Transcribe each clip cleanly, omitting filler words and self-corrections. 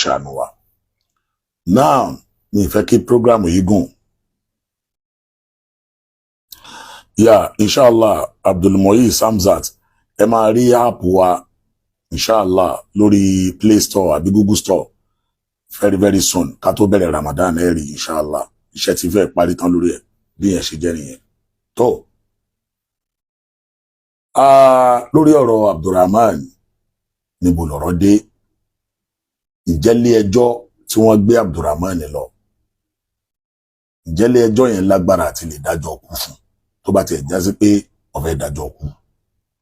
Ṣàánú wa. Now, mi ì fẹ́ kí program yìí gùn. Yeah, inshallah, Abdulmoyi Samzat, ẹ máa rí app wa inshallah lórí Play Store àbí Google Store very very soon. Ká tó bẹ̀rẹ̀ Ramadan, ẹ rí inshallah. Iṣẹ́ ti fẹ́ parí tán lórí ẹ̀. Bí yẹn ṣe jẹ́ nìyẹn. Tó lórí ọ̀rọ̀ Abdulrahman, níbo lọ̀rọ̀ dé? Ǹjẹ́ ilé ẹjọ́ tí wọ́n gbé Abdulrahman lọ, ǹjẹ́ ilé ẹjọ́ yẹn lágbára àti lè dájọ́ kú fún, tó bá tiẹ̀ já sí pé wọ́n fẹ́ dájọ́ kú?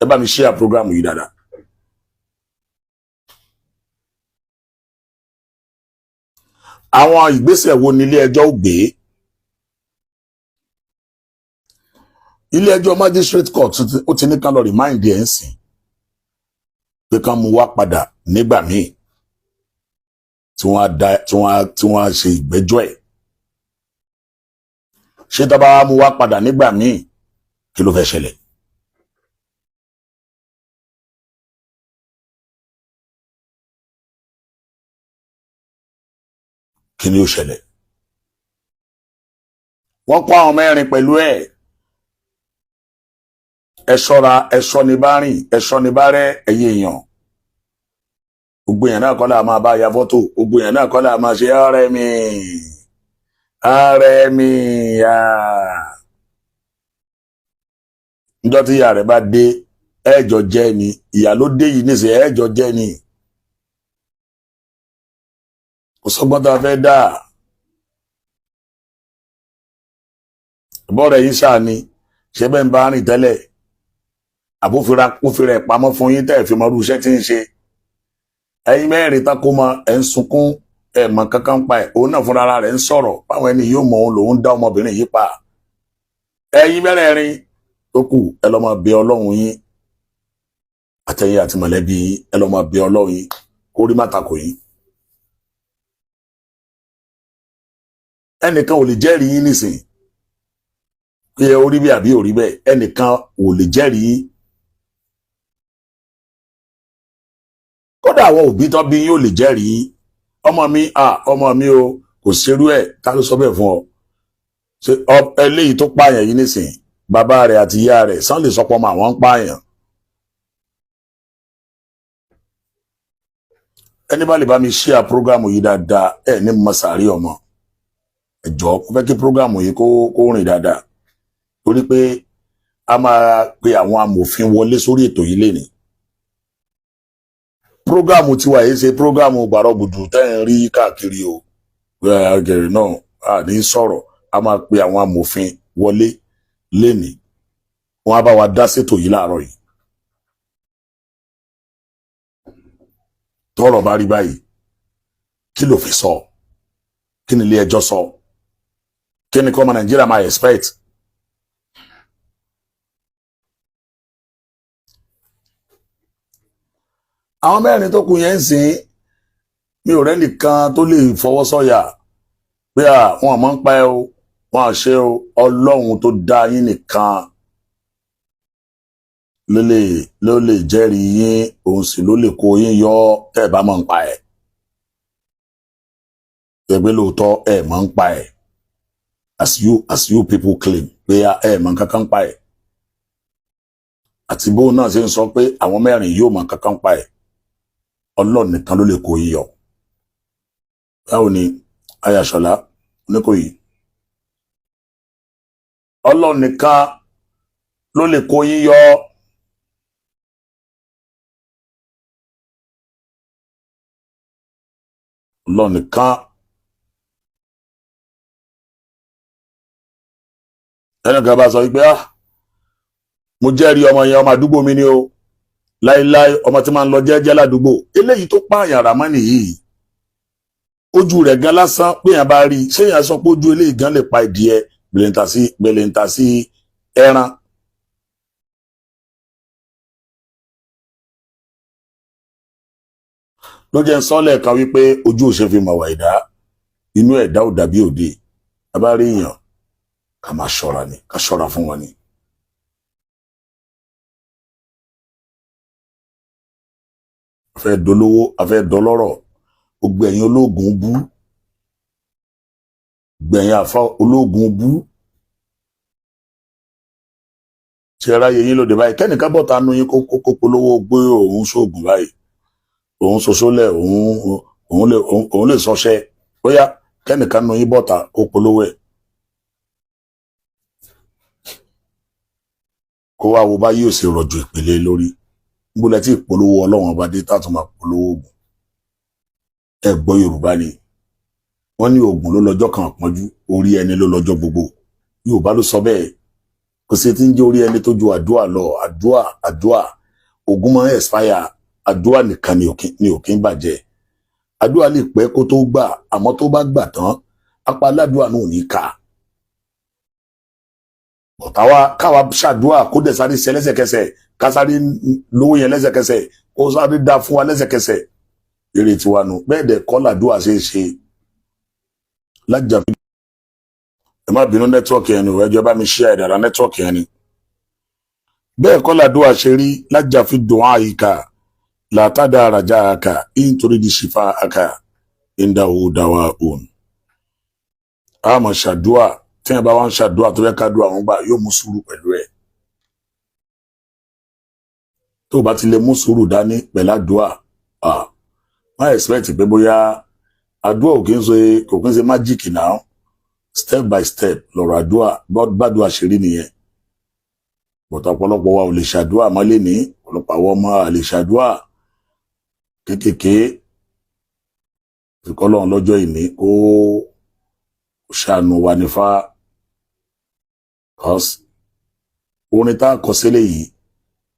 Ẹ bá mi share program yìí dáadáa. Àwọn ìgbésẹ̀ wo ni ilé ẹjọ́ ó gbé? Ilé ẹjọ́ magistrate court ó ti ní ká lọ remind ẹ̀ ń sìn pé ká mú wá padà nígbà míì tí wọ́n á da tí wọ́n á ṣe ìgbẹ́jọ́ ẹ̀. Ṣé tá bá mú wá padà nígbà míì, kí ló fẹ́ ṣẹlẹ̀? Kí ni ó ṣẹlẹ̀? Wọ́n kó àwọn mẹ́rin pẹ̀lú ẹ̀. Ẹ ṣọ́ra, ẹ ṣọ́ ni bá rìn, ẹ ṣọ́ ni bá rẹ́. Ẹ̀yin èèyàn, gbogbo èèyàn náà kọ́ la máa bá ya fọ́tò, gbogbo èèyàn náà kọ́ la máa ṣe ọ̀rẹ́ mi, ọ̀rẹ́ mi. Níjọ́ tí ìyá rẹ̀ bá dé, ẹ̀jọ̀ jẹ́ ni. Ìyá ló dé yìí nísìnyí, ẹ̀jọ̀ jẹ́ ni. Kò sọ́gbọ́n tá a fẹ́ dà. Bọ́ọ̀rẹ̀ yìí ṣáà ni ṣé bẹ́ẹ̀ ń bá rìn tẹ́lẹ̀, àbófira kófira ẹ̀ pamọ́ fún yín tẹ́ ẹ̀ fi mọ irú iṣẹ́ tí ń ṣe. Ẹ̀yin mẹ́rin tako mọ ẹ̀ ń sunkún, ẹ̀ mọ kankan pa ẹ̀. Òun náà fúnra rẹ̀ ń sọ̀rọ̀ báwọn ẹni yóò mọ òun lòun dá ọmọbìnrin yìí pa. Ẹ̀yin mẹ́rẹ̀ẹ̀rin tó kù, ẹ lọ́ máa bẹ Ọlọ́run yín, àtẹ̀yin àti mọ̀lẹ́bí yín, ẹ lọ́ máa bẹ Ọlọ́run yín kó rí má takò yín. Ẹnìkan ò lè jẹ́rìí yín nísìnyí pé ó rí bẹ́ẹ̀ àbí ò rí bẹ́ẹ̀. Ẹnìkan ò lè jẹ́rìí yín. Kódà àwọn òbí tó bí yín ò lè jẹ́rìí yín. Ọmọ mi, ọmọ mi o, kò ṣerú ẹ̀. Ta ló sọ bẹ́ẹ̀ fún ọ? Ṣé eléyìí tó pààyàn yìí nísìnyí, bàbá rẹ̀ àti ìyá rẹ̀ sàn lè sọpọ̀ mọ́ àwọn ń pààyàn? Ẹni bá lè bá mi share program yìí dáadáa, ẹ ní mọ sàárì ọmọ. Ẹ jọ̀ọ́, mo fẹ́ kí program yìí kó rìn dáadáa, torí pé a máa pe àwọn amòfin wọlé sórí ètò yìí lénìí. Program tiwa yìí ṣe program gbàrọ̀gùdù tẹ́ ń rí káàkiri o. Gẹ̀rẹ̀ náà a ní sọ̀rọ̀, a máa pe àwọn amòfin wọlé lénìí, wọ́n á bá wa dá sétò yìí láàárọ̀ yìí. Tọ́rọ̀ bá rí báyìí, kí ló fi sọ? Kí ni ilé ẹjọ́ sọ? Kí ni kọ́mọ Nàìjíríà máa expect? Àwọn mẹ́rin tó kù yẹn ń sìn, mi ò rẹ́nìkan tó lè fọwọ́ sọ̀yà pé à wọn àmọ́ ń pa ẹ́ o, wọn à ṣe o. Ọlọ́run tó dá yín nìkan ló lè jẹ́rìí yín, òun sì ló lè kó yín yọ tẹ́ ẹ bá mọ̀ ń pa ẹ̀. Ẹgbẹ́ lóòótọ́ ẹ̀ mọ̀ ń pa ẹ̀, as you people claim pé ẹ̀ mọ̀ kankan pa ẹ̀, àti bóun náà ṣe ń sọ pé àwọn mẹ́rin yóò mọ̀ kankan pa ẹ̀, Ọlọ́run nìkan ló lè kó yín yọ. Báwo ni Ayàṣọlá Oníkòyí? Ọlọ́run nìkan ló lè kó yín yọ. Ọlọ́run nìkan. Ẹnìkan bá sọ wípé, ah, mo jẹ́rìí ọmọ yẹn, ọmọ àdúgbò mi ni o, láíláí, ọmọ tí máa ń lọ jẹ́jẹ́ ládùúgbò. Eléyìí tó pààyàn Ràmọ́nì yìí, ojú rẹ̀ gan lásán, pé èèyàn bá rí i, ṣé èèyàn sọ pé ojú eléyìí gan lè pa ìdíẹ gbẹlẹ̀ntà sí ẹran? Ló jẹ́ ń sọ lẹ́ẹ̀kan wípé ojú ò ṣe fi mọ̀wà ẹ̀dá, inú ẹ̀dá ò dàbí òde. A bá rí èèyàn, ká máa ṣọ́ra ni, ká ṣọ́ra fún wọn ni. A fẹ́ dolówó, a fẹ́ dọlọ́rọ̀, Gbogbo ẹ̀yin ológun bú, gbẹ̀yìn àfa ológun bú, ṣe ráyè yín lóde báyìí? Kẹ́nìkan bọ̀ tánú yín kó polówó gbé òun sóògùn báyìí, òun ṣoṣólẹ̀, òun lè sọṣẹ́. Bóyá kẹ́nìkan nu yín bọ̀tà kó polówó ẹ̀, kó wá wo bá yóò ṣe rọ̀jò ìpele lórí. Níbo tí ìpolówó Ọlọ́run ọba dé tààtù máa polówó oògùn? Ẹ gbọ́, Yorùbá ni wọ́n ní oògùn ló lọ́jọ́ kan àpọ́njú, orí ẹni ló lọ́jọ́ gbogbo. Yorùbá ló sọ bẹ́ẹ̀. Kò sí ti ń jẹ́ orí ẹni tó ju àdúà lọ. Àdúà, àdúà. Oògùn máa ń expire, àdúà nìkan ni ò kí ń bàjẹ́. Àdúà lè pẹ́ kó tó gbà, àmọ́ tó bá gbà tán, apá aládùà náà ò ní ká. Ọ̀tá káwa ṣàdúà, kó dẹ̀ sáré ṣe lẹ́sẹ̀kẹsẹ̀, ká sáré lówó yẹn lẹ́sẹ̀kẹsẹ̀, kó sáré dá fún wa lẹ́sẹ̀kẹsẹ̀, eré tiwa nù. Bẹ́ẹ̀ dẹ̀ kọ́ làdúà ṣe é ṣe lájà. Ẹ má bínú, network yẹn ni ò. Ẹjọ́ bá mi ṣí àìdára network yẹn ni. Bẹ́ẹ̀ kọ́ làdúà ṣe rí. Lájà fi dùn àyíká látàdá àràjà àkà nítorí di ṣìfà àkà ìdáwó dáwà òun. A máa ṣàdúà. Tí ẹ bá wá ń ṣàdúà tó fẹ́ ká dùn àwọn gbà, yóò mú sùúrù pẹ̀lú ẹ̀. Tó o bá ti lè mú sùúrù dání pẹ̀lú àdúà, má expect pé bóyá àdúà ò kí ń ṣe, kò kí ń ṣe magic náà. Step by step lọ̀rọ̀ àdúà. Bádùà ṣe rí nìyẹn. Bọ̀tà ọ̀pọ̀lọpọ̀ wa ò lè ṣàdúà mọ́lé ní ọ̀pọ̀lọpọ̀ àwọn ọmọ à lè ṣàdúà kéékèèké. Ìkọlọ́run lọ́jọ́ ìní kó ṣàánú wa nífà. Cause orin tá a kọ sílẹ̀ yìí,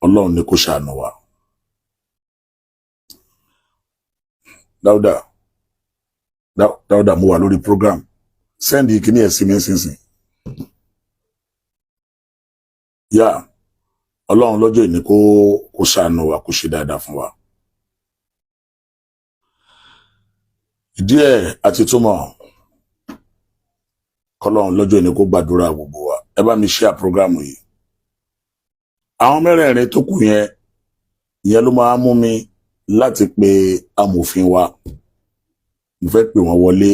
Ọlọ́run ní kó ṣàánú wa. Dáúdà, Dáúdà, mo wà lórí program. Send kíní ẹ̀ sí mi nísinsìnyí. Yá, Ọlọ́run lọ́jọ́ ìní kó ṣàánú wa, kó ṣe dáadáa fún wa. Ìdí ẹ̀ àti túmọ̀, kọ́lọ́run lọ́jọ́ ìní kó gbàdúrà gbogbo wa. Ẹ bá mi share program yìí. Àwọn mẹ́rẹ̀ẹ̀rin tó kù yẹn, ìyẹn ló máa mú mi láti pe amòfin wa. Mo fẹ́ pè wọ́n wọlé,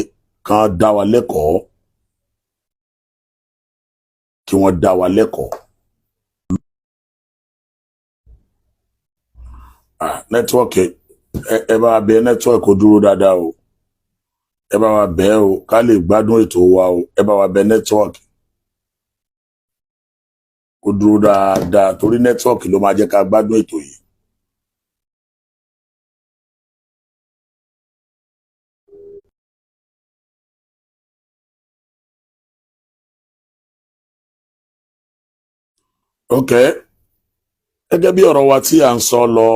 kán dá wa lẹ́kọ̀ọ́, kí wọ́n dá wa lẹ́kọ̀ọ́. Ah, network, ẹ bá wa bẹ̀ network kó dúró dáadáa o. Ẹ bá wa bẹ̀ o, ká lè gbádùn ètò wa o. Ẹ bá wa bẹ̀ network kó dúró dáadáa, torí network ló máa jẹ́ ká gbádùn ètò yìí. Ok, gẹ́gẹ́ bí ọ̀rọ̀ wa tí à ń sọ lọ,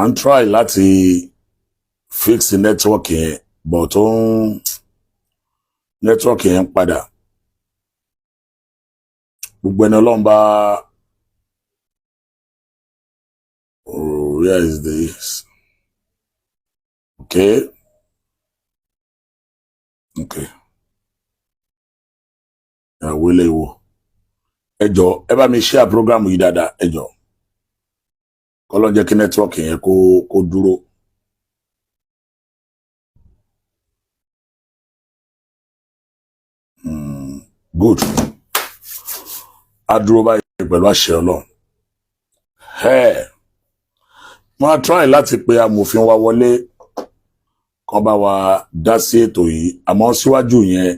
à ń try láti fix network yẹn, but ó ń network yẹn ń padà. Gbogbo ẹni Ọlọ́run bá. Oh, where is this? Okay, ìyàwó ilé ìwò. Ẹ jọ̀ọ́, ẹ bá mi share program yìí dáadáa. Ẹ jọ̀ọ́, kọ́lọ́n jẹ́ kí network yẹn kó dúró. Good, á dúró báyìí pẹ̀lú àṣẹ Ọlọ́run. Ẹ máa try láti pe amòfin wa wọlé, kán bá wa dá sí ètò yìí. Àmọ́ síwájú yẹn,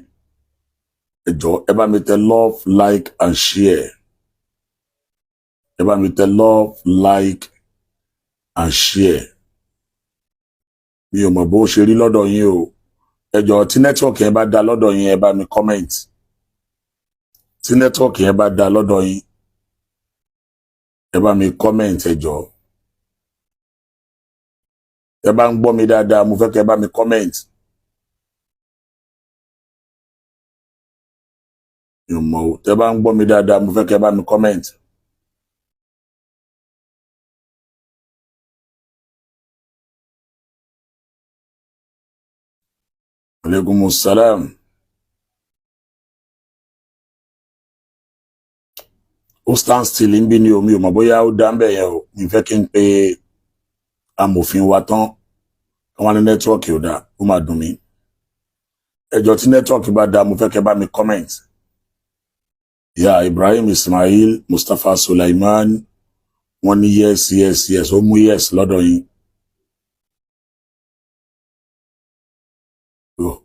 ẹ jọ̀ọ́, ẹ bá mi tẹ love, like and share. Ẹ bá mi tẹ love, like and share. Mi ò mọ̀ bó ṣe rí lọ́dọ̀ yín o. Ẹ jọ̀ọ́, tí network yẹn bá dá lọ́dọ̀ yín, ẹ bá mi comment. Tí network yẹn bá dá lọ́dọ̀ yín, ẹ bá mi comment. Ẹ jọ̀ọ́, ẹ bá ń gbọ́ mi dáadáa, mo fẹ́ kẹ́ ẹ bá mi comment. Mi ò mọ̀ o. Tẹ́ bá ń gbọ́ mi dáadáa, mo fẹ́ kẹ́ ẹ bá mi comment. Aleykum salam. Ó Ó stand still ń bí ní omi ò mọ̀ bóyá ó dá ń bẹ̀ yẹn o. Mi fẹ́ kí n pe amòfin wa tán, wọn ní network ò dáa, ó máa dùn mí. Ẹjọ́ tí network bá dáa, mo fẹ́ kẹ́ bá mi comment. Ya Ibrahim Ismail Mustapha Sulaiman, wọ́n ní yes, yes, yes. Ó mú yes lọ́dọ̀ yín.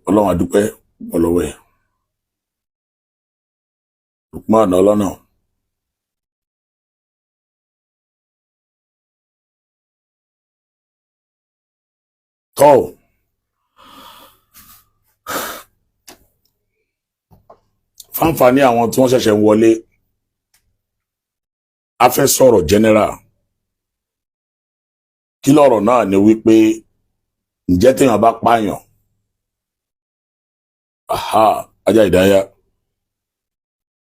Ọlọ́run, àdúpẹ́ ọlọ́wọ́ ẹ̀. Lukman ọlọ́nà. Tọ́ fáǹfààní àwọn tí wọ́n ṣẹ̀ṣẹ̀ ń wọlé, a fẹ́ sọ̀rọ̀ general. Kí lọ̀rọ̀ náà ni wípé, ǹjẹ́ téèyàn bá pààyàn, aha, ajá ìdáyà,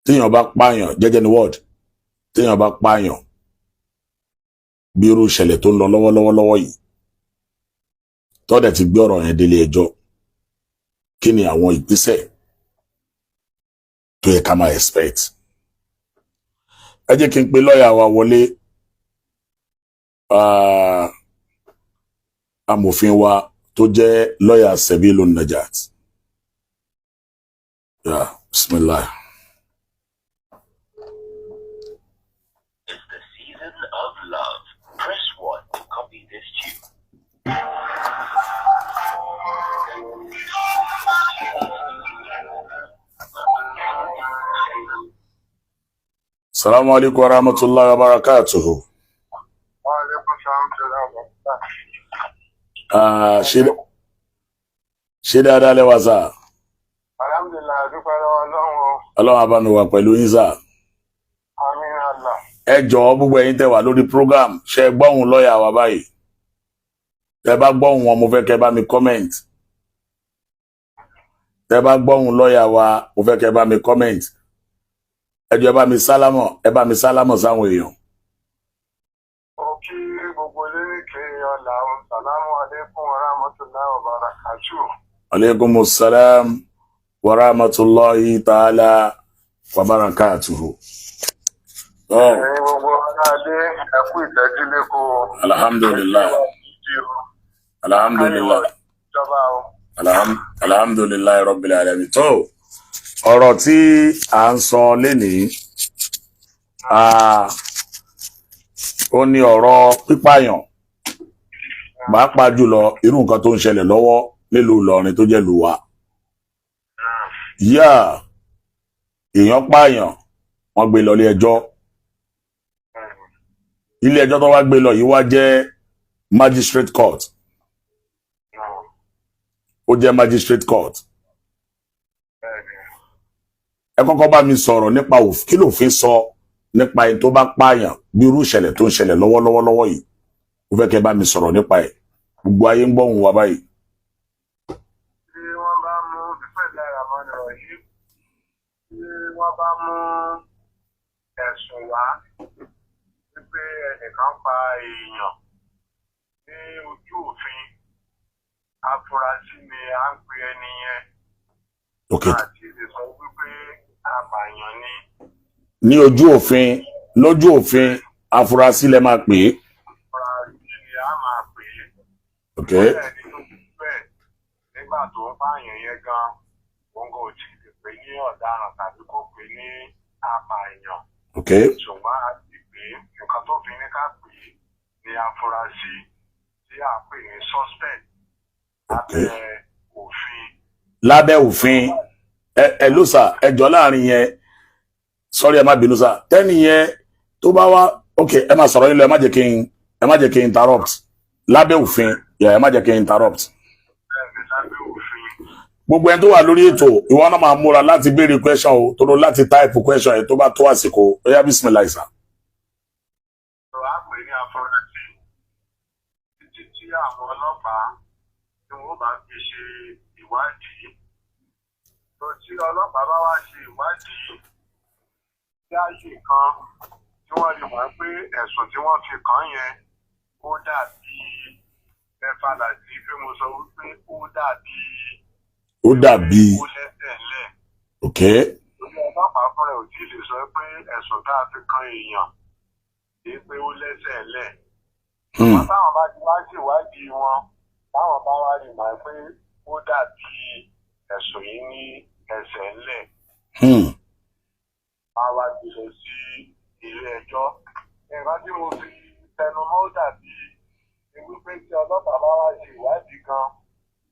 téèyàn bá pààyàn, jẹ́jẹ́ ni word, téèyàn bá pààyàn bí irú ìṣẹ̀lẹ̀ tó ń lọ lọ́wọ́lọ́wọ́ lọ́wọ́ yìí, tọ́dẹ̀ ti gbé ọ̀rọ̀ yẹn délé ẹjọ́, kí ni àwọn ìgbésẹ̀ tó yẹ ká máa expect? Ẹ jẹ́ kí n pe lọ́ọ̀yà wa wọlé, amòfin wa tó jẹ́ lọ́ọ̀yà Sebilun Najat. Yeah, bismillah. It's the season of love. Press 1 to copy this tune. Salamu alaikum wa rahmatullahi wa barakatuhu. Wa alaikum salam wa rahmatullah. Ah, ṣé dáadáa lẹ́wà sá? Alhamdulillah, dúpẹ́ lọ́wọ́ Ọlọ́run o. Ọlọ́run á bá mi wà pẹ̀lú yín sá. Àmín Allah. Ẹ jọ̀ọ́, gbogbo ẹ̀yin tẹ́ wà lórí program, ṣe gbọ́hùn lọ́ọ̀yà wa báyìí? Tẹ́ bá gbọ́hùn wọn, mo fẹ́ kẹ́ bá mi comment. Tẹ́ bá gbọ́hùn lọ́ọ̀yà wa, mo fẹ́ kẹ́ bá mi comment. Ẹ jọ̀ọ́, ẹ bá mi sálámọ̀, ẹ bá mi sálámọ̀ sáwọn èèyàn. Ó kí gbogbo ilé ní kiri ọ̀la o. Salamu alaikum wa rahmatullahi wa barakatuh. Aleykum salam wa rahmatulahi ta'ala wa barakatuhu. Tọ́. Ẹ̀yin gbogbo aráalé, ẹ kú ìtẹ́jú lẹ́kọ̀ọ́. Alhamdulillah, alhamdulillah. Ìjọba o. Alhamdulillahi rabbil alamin. Tó, ọ̀rọ̀ tí à ń sọ lénìí, ó ní ọ̀rọ̀ pípààyàn, pàápàá jùlọ irú nǹkan tó ń ṣẹlẹ̀ lọ́wọ́ nílùú Ìlọrin tó jẹ́ ìlú wa. Yíyá èèyàn pààyàn, wọ́n gbé lọ ilé ẹjọ́. Ilé ẹjọ́ tó wá gbé lọ yìí wá jẹ́ magistrate court. Ó jẹ́ magistrate court. Ẹ kọ́kọ́ bá mi sọ̀rọ̀ nípa kí lòfin sọ nípa ẹni tó bá pààyàn bí irú ìṣẹ̀lẹ̀ tó ń ṣẹlẹ̀ lọ́wọ́lọ́wọ́ lọ́wọ́ yìí. Mo fẹ́ kẹ́ bá mi sọ̀rọ̀ nípa ẹ̀. Gbogbo ayé ń gbọ́hùn wa báyìí. Tí wọ́n bá mú bismillahir rahmanir rahim, tí wọ́n bá mú ẹ̀sùn wá wípé ẹnìkan pa èèyàn, ní ojú òfin, afurasí ni à ń pè ẹni yẹn. Àti lè sọ wípé apààyàn ni. Ní ojú òfin, lójú òfin, afurasí lẹ máa pè é. Afurasí ni a máa pè é. Bẹ́ẹ̀ ni tó ti bẹ́ẹ̀ nígbà tó ń pààyàn yẹn gan, òun kò tí ì lè pè ní ọ̀daràn tàbí kó pè ní apààyàn. Ṣùgbọ́n a ti pè é, nǹkan tó fi ní ká pè é ní afurasí tí a pè ní suspect lábẹ́ òfin. Lábẹ́ òfin. Ẹ ló sà, ẹ jọ, láàrin yẹn, sọ́rí, ẹ má bínú sà, tẹ́nì yẹn tó bá wá, ok, ẹ má sọ̀rọ̀ yín lọ, ẹ má jẹ́ kí n interrupt. Lábẹ́ òfin yẹ, ẹ má jẹ́ kí n interrupt. Bẹ́ẹ̀ ni, lábẹ́ òfin. Gbogbo ẹni tó wà lórí ètò, ìwọ náà máa múra láti béèrè question o, tó lọ láti type question yẹn tó bá tó àsìkò. Ó yá, bismillah sà. Tó a pè ní afurasí títí tí àwọn ọlọ́pàá tí wọ́n bá fi ṣe ìwádìí. Tó tí ọlọ́pàá bá wá ṣe ìwádìí tí ààyè kan tí wọ́n rí wọ́n pé ẹ̀sùn tí wọ́n fi kàn yẹn, ó dàbí ẹ̀fà láti pé mo sọ wípé ó dàbí Ó dàbí ó lẹ́sẹ̀ ńlẹ̀. Ok. Torí ọlọ́pàá Ọlọ́pàá fúnra ẹ̀ ò tí ì lè sọ pé ẹ̀sùn tá a fi kan èèyàn kì í pé ó lẹ́sẹ̀ lẹ̀. Wọ́n táwọn bá ti wá ṣèwádìí wọn, táwọn bá wá rí màá pé ó dàbí ẹ̀sùn yìí ní ẹsẹ̀ ńlẹ̀, á wá gbé lọ sí ilé ẹjọ́. Nǹkan tí mo fi tẹnu mọ́ ó dàbí ni wípé tí ọlọ́pàá bá wá ṣe ìwádìí gan,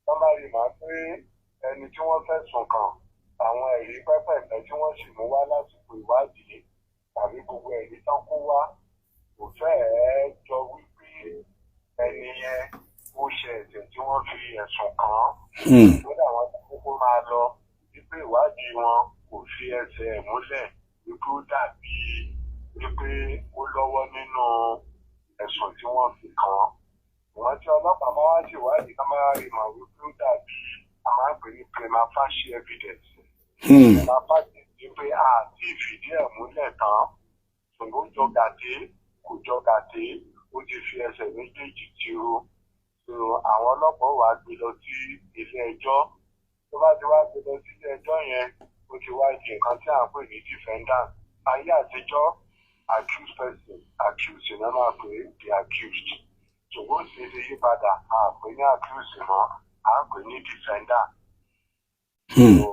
wọ́n bá rí màá pé ẹni tí wọ́n fẹ̀sùn kàn, àwọn ẹ̀rí pẹ́pẹ̀pẹ́ tí wọ́n sì mú wá lásìkò ìwádìí tàbí gbogbo ẹ̀rí tán kó wá kò fẹ́ẹ̀ jọ wípé ẹni yẹn ó ṣe ẹ̀ṣẹ̀ tí wọ́n fi ẹ̀sùn kàn án, kódà wọ́n ti kókó máa lọ wípé ìwádìí wọn kò fi ẹsẹ̀ ẹ̀ múlẹ̀ wípé ó dàbí wípé ó lọ́wọ́ nínú ẹ̀sùn tí wọ́n fi kàn án. Ìwọ́n tí ọlọ́pàá bá wá ṣèwádìí ká máa rí mọ̀ wípé ó dàbí, a máa ń pè ní prima facie evidence. Prima facie ni pé a ti fìdí ẹ̀ múlẹ̀ tán, ṣùgbọ́n ó jọ gàdé, kò jọ gàdé, ó ti fi ẹsẹ̀ méjèèjì tiro. So àwọn ọlọ́pàá wàá gbé lọ sí ilé ẹjọ́. Tó bá ti wá gbé lọ sí ilé ẹjọ́ yẹn, ó ti wá di nǹkan tí à ń pè ní defendant. Ayé àtijọ́, accused person, accused náà máa pè é, the accused, ṣùgbọ́n ó sì ti yí padà, a pè ní accused mọ́, à ń pè ní defendant. So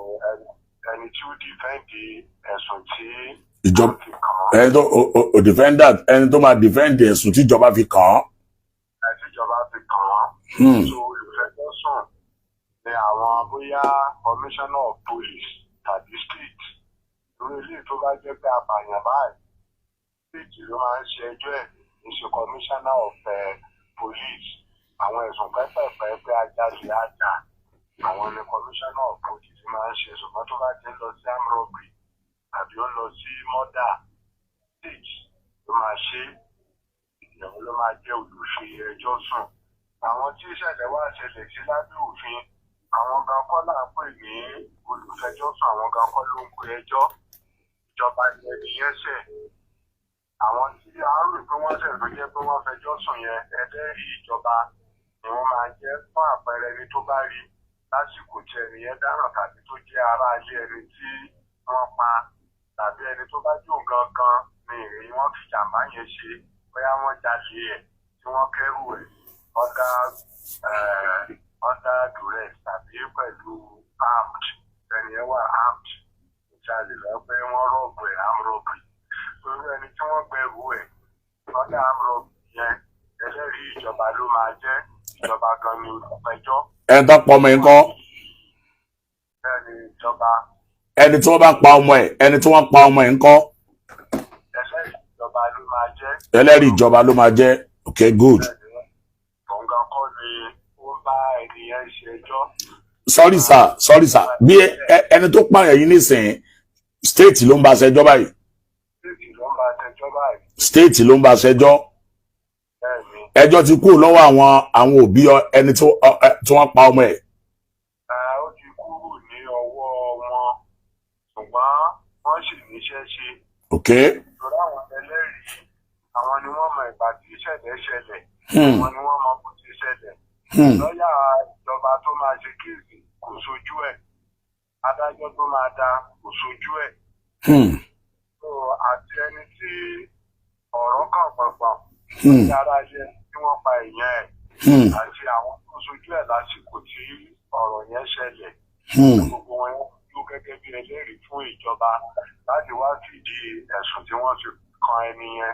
ẹni tí ó defend ẹ̀sùn tí ìjọba wọ́n fi kàn án. Ẹni tó o defendant, ẹni tó máa defend ẹ̀sùn tíjọba fi kàn án. Ẹ̀ tíjọba fi kàn án. So olùfẹjọ́sùn ni àwọn bóyá commissioner of police tàbí state. Lórí ilé tó bá jẹ́ pé apààyàn báyìí, state ló máa ń ṣe ẹjọ́ ẹ̀, kì í ṣe commissioner of police. Àwọn ẹ̀sùn pẹ́pẹ̀pẹ́ pé ajalè ajá, àwọn ni commissioner of police máa ń ṣe, ṣùgbọ́n tó bá ti ń lọ sí armed robbery tàbí ó ń lọ sí murder, state ló máa ṣe é, ìyàwó ló máa jẹ́ olùfi ẹjọ́ sùn. Àwọn tí ìṣẹ̀lẹ̀ wá ṣẹlẹ̀ sí lábẹ́ òfin, àwọn gan kọ́ là ń pè ní olùfẹjọ́sùn, àwọn gan kọ́ ló ń pe ẹjọ́. Ìjọba ni ẹni yẹn ṣẹ̀. Àwọn tí a rò pé wọ́n ṣẹ̀ tó jẹ́ pé wọ́n fẹjọ́ sùn yẹn, ẹlẹ́rìí ìjọba ni wọ́n máa jẹ́. Fún àpẹẹrẹ, ẹni tó bá rí lásìkò tí ẹni yẹn dáràn tàbí tó jẹ́ ará ilé ẹni tí wọ́n pa tàbí ẹni tó bá jó gangan ni ìrìn wọ́n fi jàǹbá yẹn ṣe, bóyá wọ́n jalè ẹ̀ tí wọ́n kẹ́rù ẹ̀ under duress tàbí pẹ̀lú armed, ẹni yẹn wà armed, ìjalè lọ pé wọ́n rob ẹ̀, armed robbery, irú ẹni tí wọ́n gbẹrù ẹ̀ under armed robbery yẹn, ẹlẹ́rìí ìjọba ló máa jẹ́. Ìjọba gan ni olùpẹjọ́. Ẹni tó pa ọmọ yẹn kọ́? Bẹ́ẹ̀ ni, ìjọba. Ẹni tí wọ́n bá pa ọmọ ẹ̀, ẹni tí wọ́n pa ọmọ ẹ̀ ńkọ́? Ẹlẹ́rìí ìjọba ló máa jẹ́. Ẹlẹ́rìí ìjọba ló máa jẹ́. Okay, good. Òun gan kọ́ ni ó ń bá ẹni yẹn ṣe ẹjọ́. Sorry sir, sorry sir. Bí ẹni tó pààyàn yìí nísìnyí, state ló ń bá ṣẹjọ́ báyìí? State ló ń bá ṣẹjọ́ báyìí. State ló ń bá ṣẹjọ́? Bẹ́ẹ̀ ni. Ẹjọ́ ti kúrò lọ́wọ́ àwọn òbí ẹni tí wọ́n pa ọmọ ẹ̀? Ẹ, ó ti kúrò ní ọwọ́ wọn, ṣùgbọ́n wọ́n sì níṣẹ́ ṣe. Torí àwọn ẹlẹ́rìí, àwọn ni wọ́n mọ ìgbà tí ìṣẹ̀lẹ̀ ṣẹlẹ̀, àwọn ni wọ́n mọ bó ti ṣẹlẹ̀. Lọ́yà ìjọba tó máa ṣe case kò sojú ẹ̀, adájọ́ tó máa dá kò sojú ẹ̀. So àti ẹni tí ọ̀rọ̀ kàn gbọ̀ngbọ̀n, ní ara ilé tí wọ́n pa èèyàn ẹ̀, àti àwọn tó sojú ẹ̀ lásìkò tí ọ̀rọ̀ yẹn ṣẹlẹ̀, gbogbo wọn dúró gẹ́gẹ́ bí ẹlẹ́rìí fún ìjọba láti wá fìdí ẹ̀sùn tí wọ́n fi kan ẹni yẹn,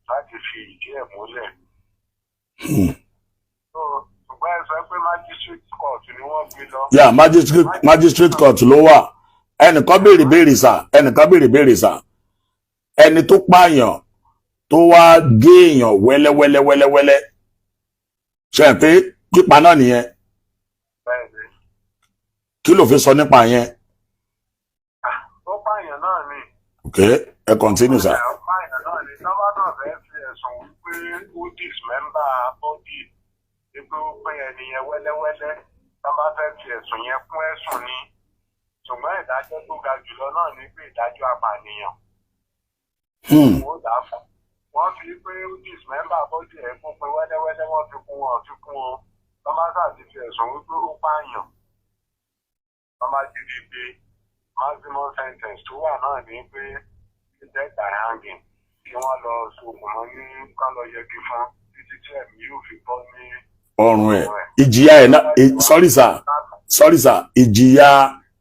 láti fi ìdí ẹ̀ múlẹ̀. So ṣùgbọ́n ẹ sọ pé magistrate court ni wọ́n gbé lọ. Yeah, magistrate court ló wà. Ẹnìkan béèrè béèrè sà, ẹnìkan béèrè béèrè sà. Ẹni tó pààyàn tó wá gé èèyàn wẹ́lẹ́wẹ́lẹ́ wẹ́lẹ́wẹ́lẹ́, ṣe é pé pípa náà nìyẹn? Bẹ́ẹ̀ ni. Kí ló fi sọ nípa yẹn? Ó pààyàn náà ni. Ok, ẹ continue, sir. Ó pààyàn náà ni. Tọ́ba náà fẹ́ fi ẹ̀sùn wípé ó dismember body, wípé ó pín ẹni yẹn wẹ́lẹ́wẹ́lẹ́, tọ́ba fẹ́ fi ẹ̀sùn yẹn kún ẹ̀sùn ni. Ṣùgbọ́n ìdájọ́ tó ga jùlọ náà ni pé ìdájọ́ apànìyàn wọ́n dà á fún. Wọ́n fi pé ó dismember body ẹ̀ kún pé wẹ́lẹ́wẹ́lẹ́, wọ́n fi kún, wọn fi kún o. Tọ́ba sáà ti fi ẹ̀sùn wípé ó pààyàn, tọ́ba ti di pé Maximum sentence tó wà náà ni pé death by hanging, kí wọ́n lọ sokùn mọ́ ní ká lọ yẹgi fún títí tí ẹ̀mí yóò fi bọ́ ní Ọrùn ẹ̀. Ìjìyà ẹ̀ náà, sorry sir, sorry sir, ìjìyà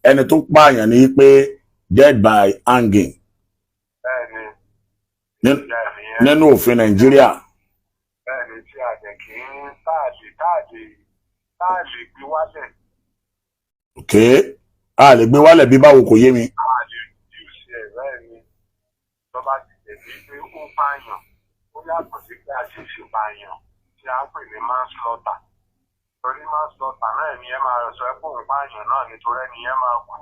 ẹni tó pààyàn ní pé death by hanging? Bẹ́ẹ̀ ni. Ìyá ẹ̀ nìyẹn. Nínú òfin Nàìjíríà. Bẹ́ẹ̀ ni, tí a jẹ́ kí ń táàlì gbé wálẹ̀. Ok, a lè gbé wálẹ̀ bí báwo? Kò yé mi. A lè reduce ẹ̀. Bẹ́ẹ̀ ni, tó bá ti jẹ̀bi pé ó pààyàn, ó yàtọ̀ sí pé a ṣèṣì pààyàn tí a ń pè ní manslaughter, torí manslaughter náà ni ẹ máa sọ pé òun pààyàn náà nítorí ẹni yẹn máa kú,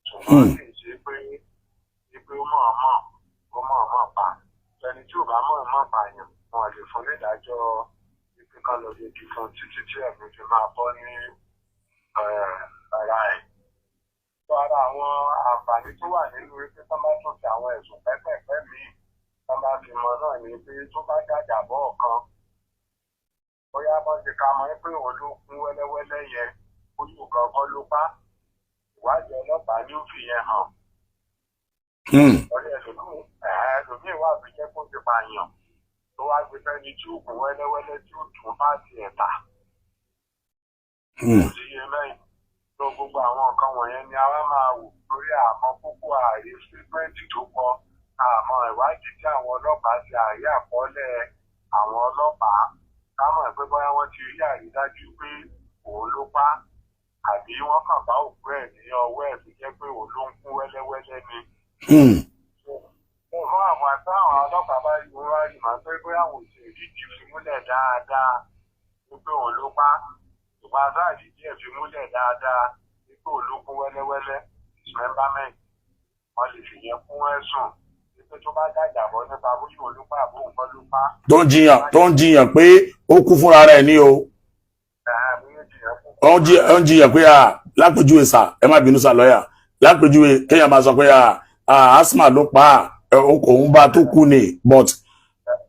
ṣùgbọ́n kì í ṣe pé ó mọ̀ọ́mọ̀ pa. Ẹni tí ò bá mọ̀ọ́mọ̀ pààyàn, wọn lè fún nídàájọ́ wípé ká lọ yẹgi fún títí tí ẹ̀mí fi máa bọ́ ní ara ẹ̀. Tó ara àwọn àǹfààní tó wà nínú wípé tó bá tún fi àwọn ẹ̀sùn pẹ́pẹ̀pẹ́ míì tó bá fi mọ náà ni pé tó bá jàjàbọ́ ọ̀kan, bóyá bọ́n ti ka mọ́ pé òun ló kún wẹ́lẹ́wẹ́lẹ́ yẹn, bóyá òun kan ló pa, ìwádìí ọlọ́pàá ní ó fi yẹn hàn. Lórí ẹlòmíì wà tó jẹ́ kó ti pààyàn, tó wá gbé fẹ́ni tí ó kún wẹ́lẹ́wẹ́lẹ́ tí ó tún bá tiẹ̀ tà. Kò sí iye mẹ́yìn tó gbogbo àwọn nǹkan wọ̀nyẹn ni a wá máa wò lórí àmọ́ kókó ààyè statement tó kọ, àmọ́ ìwádìí tí àwọn ọlọ́pàá ṣe, àrí àkọọ́lẹ̀ àwọn ọlọ́pàá, ká mọ̀ pé bóyá wọ́n ti rí àrídájú pé òun ló pa, àbí wọ́n kàn bá òkú ẹ̀ ní ọwọ́ ẹ̀ tó jẹ́ pé òun ló ń kú wẹ́lẹ́wẹ́lẹ́ ni. Fún àwọn àti àwọn ọlọ́pàá bá rí wọn wá rí màá pé bóyá àwọn òṣèré ìdí fi múlẹ̀ dáadáa wípé òun ló pa, ìwà sáàdì díẹ̀ fi múlẹ̀ dáadáa wípé òun ló kún wẹ́lẹ́wẹ́lẹ́, dismemberment, wọ́n lè fi yẹn kún ẹ̀sùn wípé tó bá jàjàbọ́ nípa bóyá òun ló pa àbó nǹkan ló pa. Tó ń jiyàn pé ó kú fúnra rẹ̀ ní o. Bóyá jiyàn kú. Ó ń jiyàn pé à, lápèjúwe sà, ẹ má bínú sà, lọ́yà, lápèjúwe kéèyàn máa sọ pé à asthma ló pa á, òun bá tó kú ni, but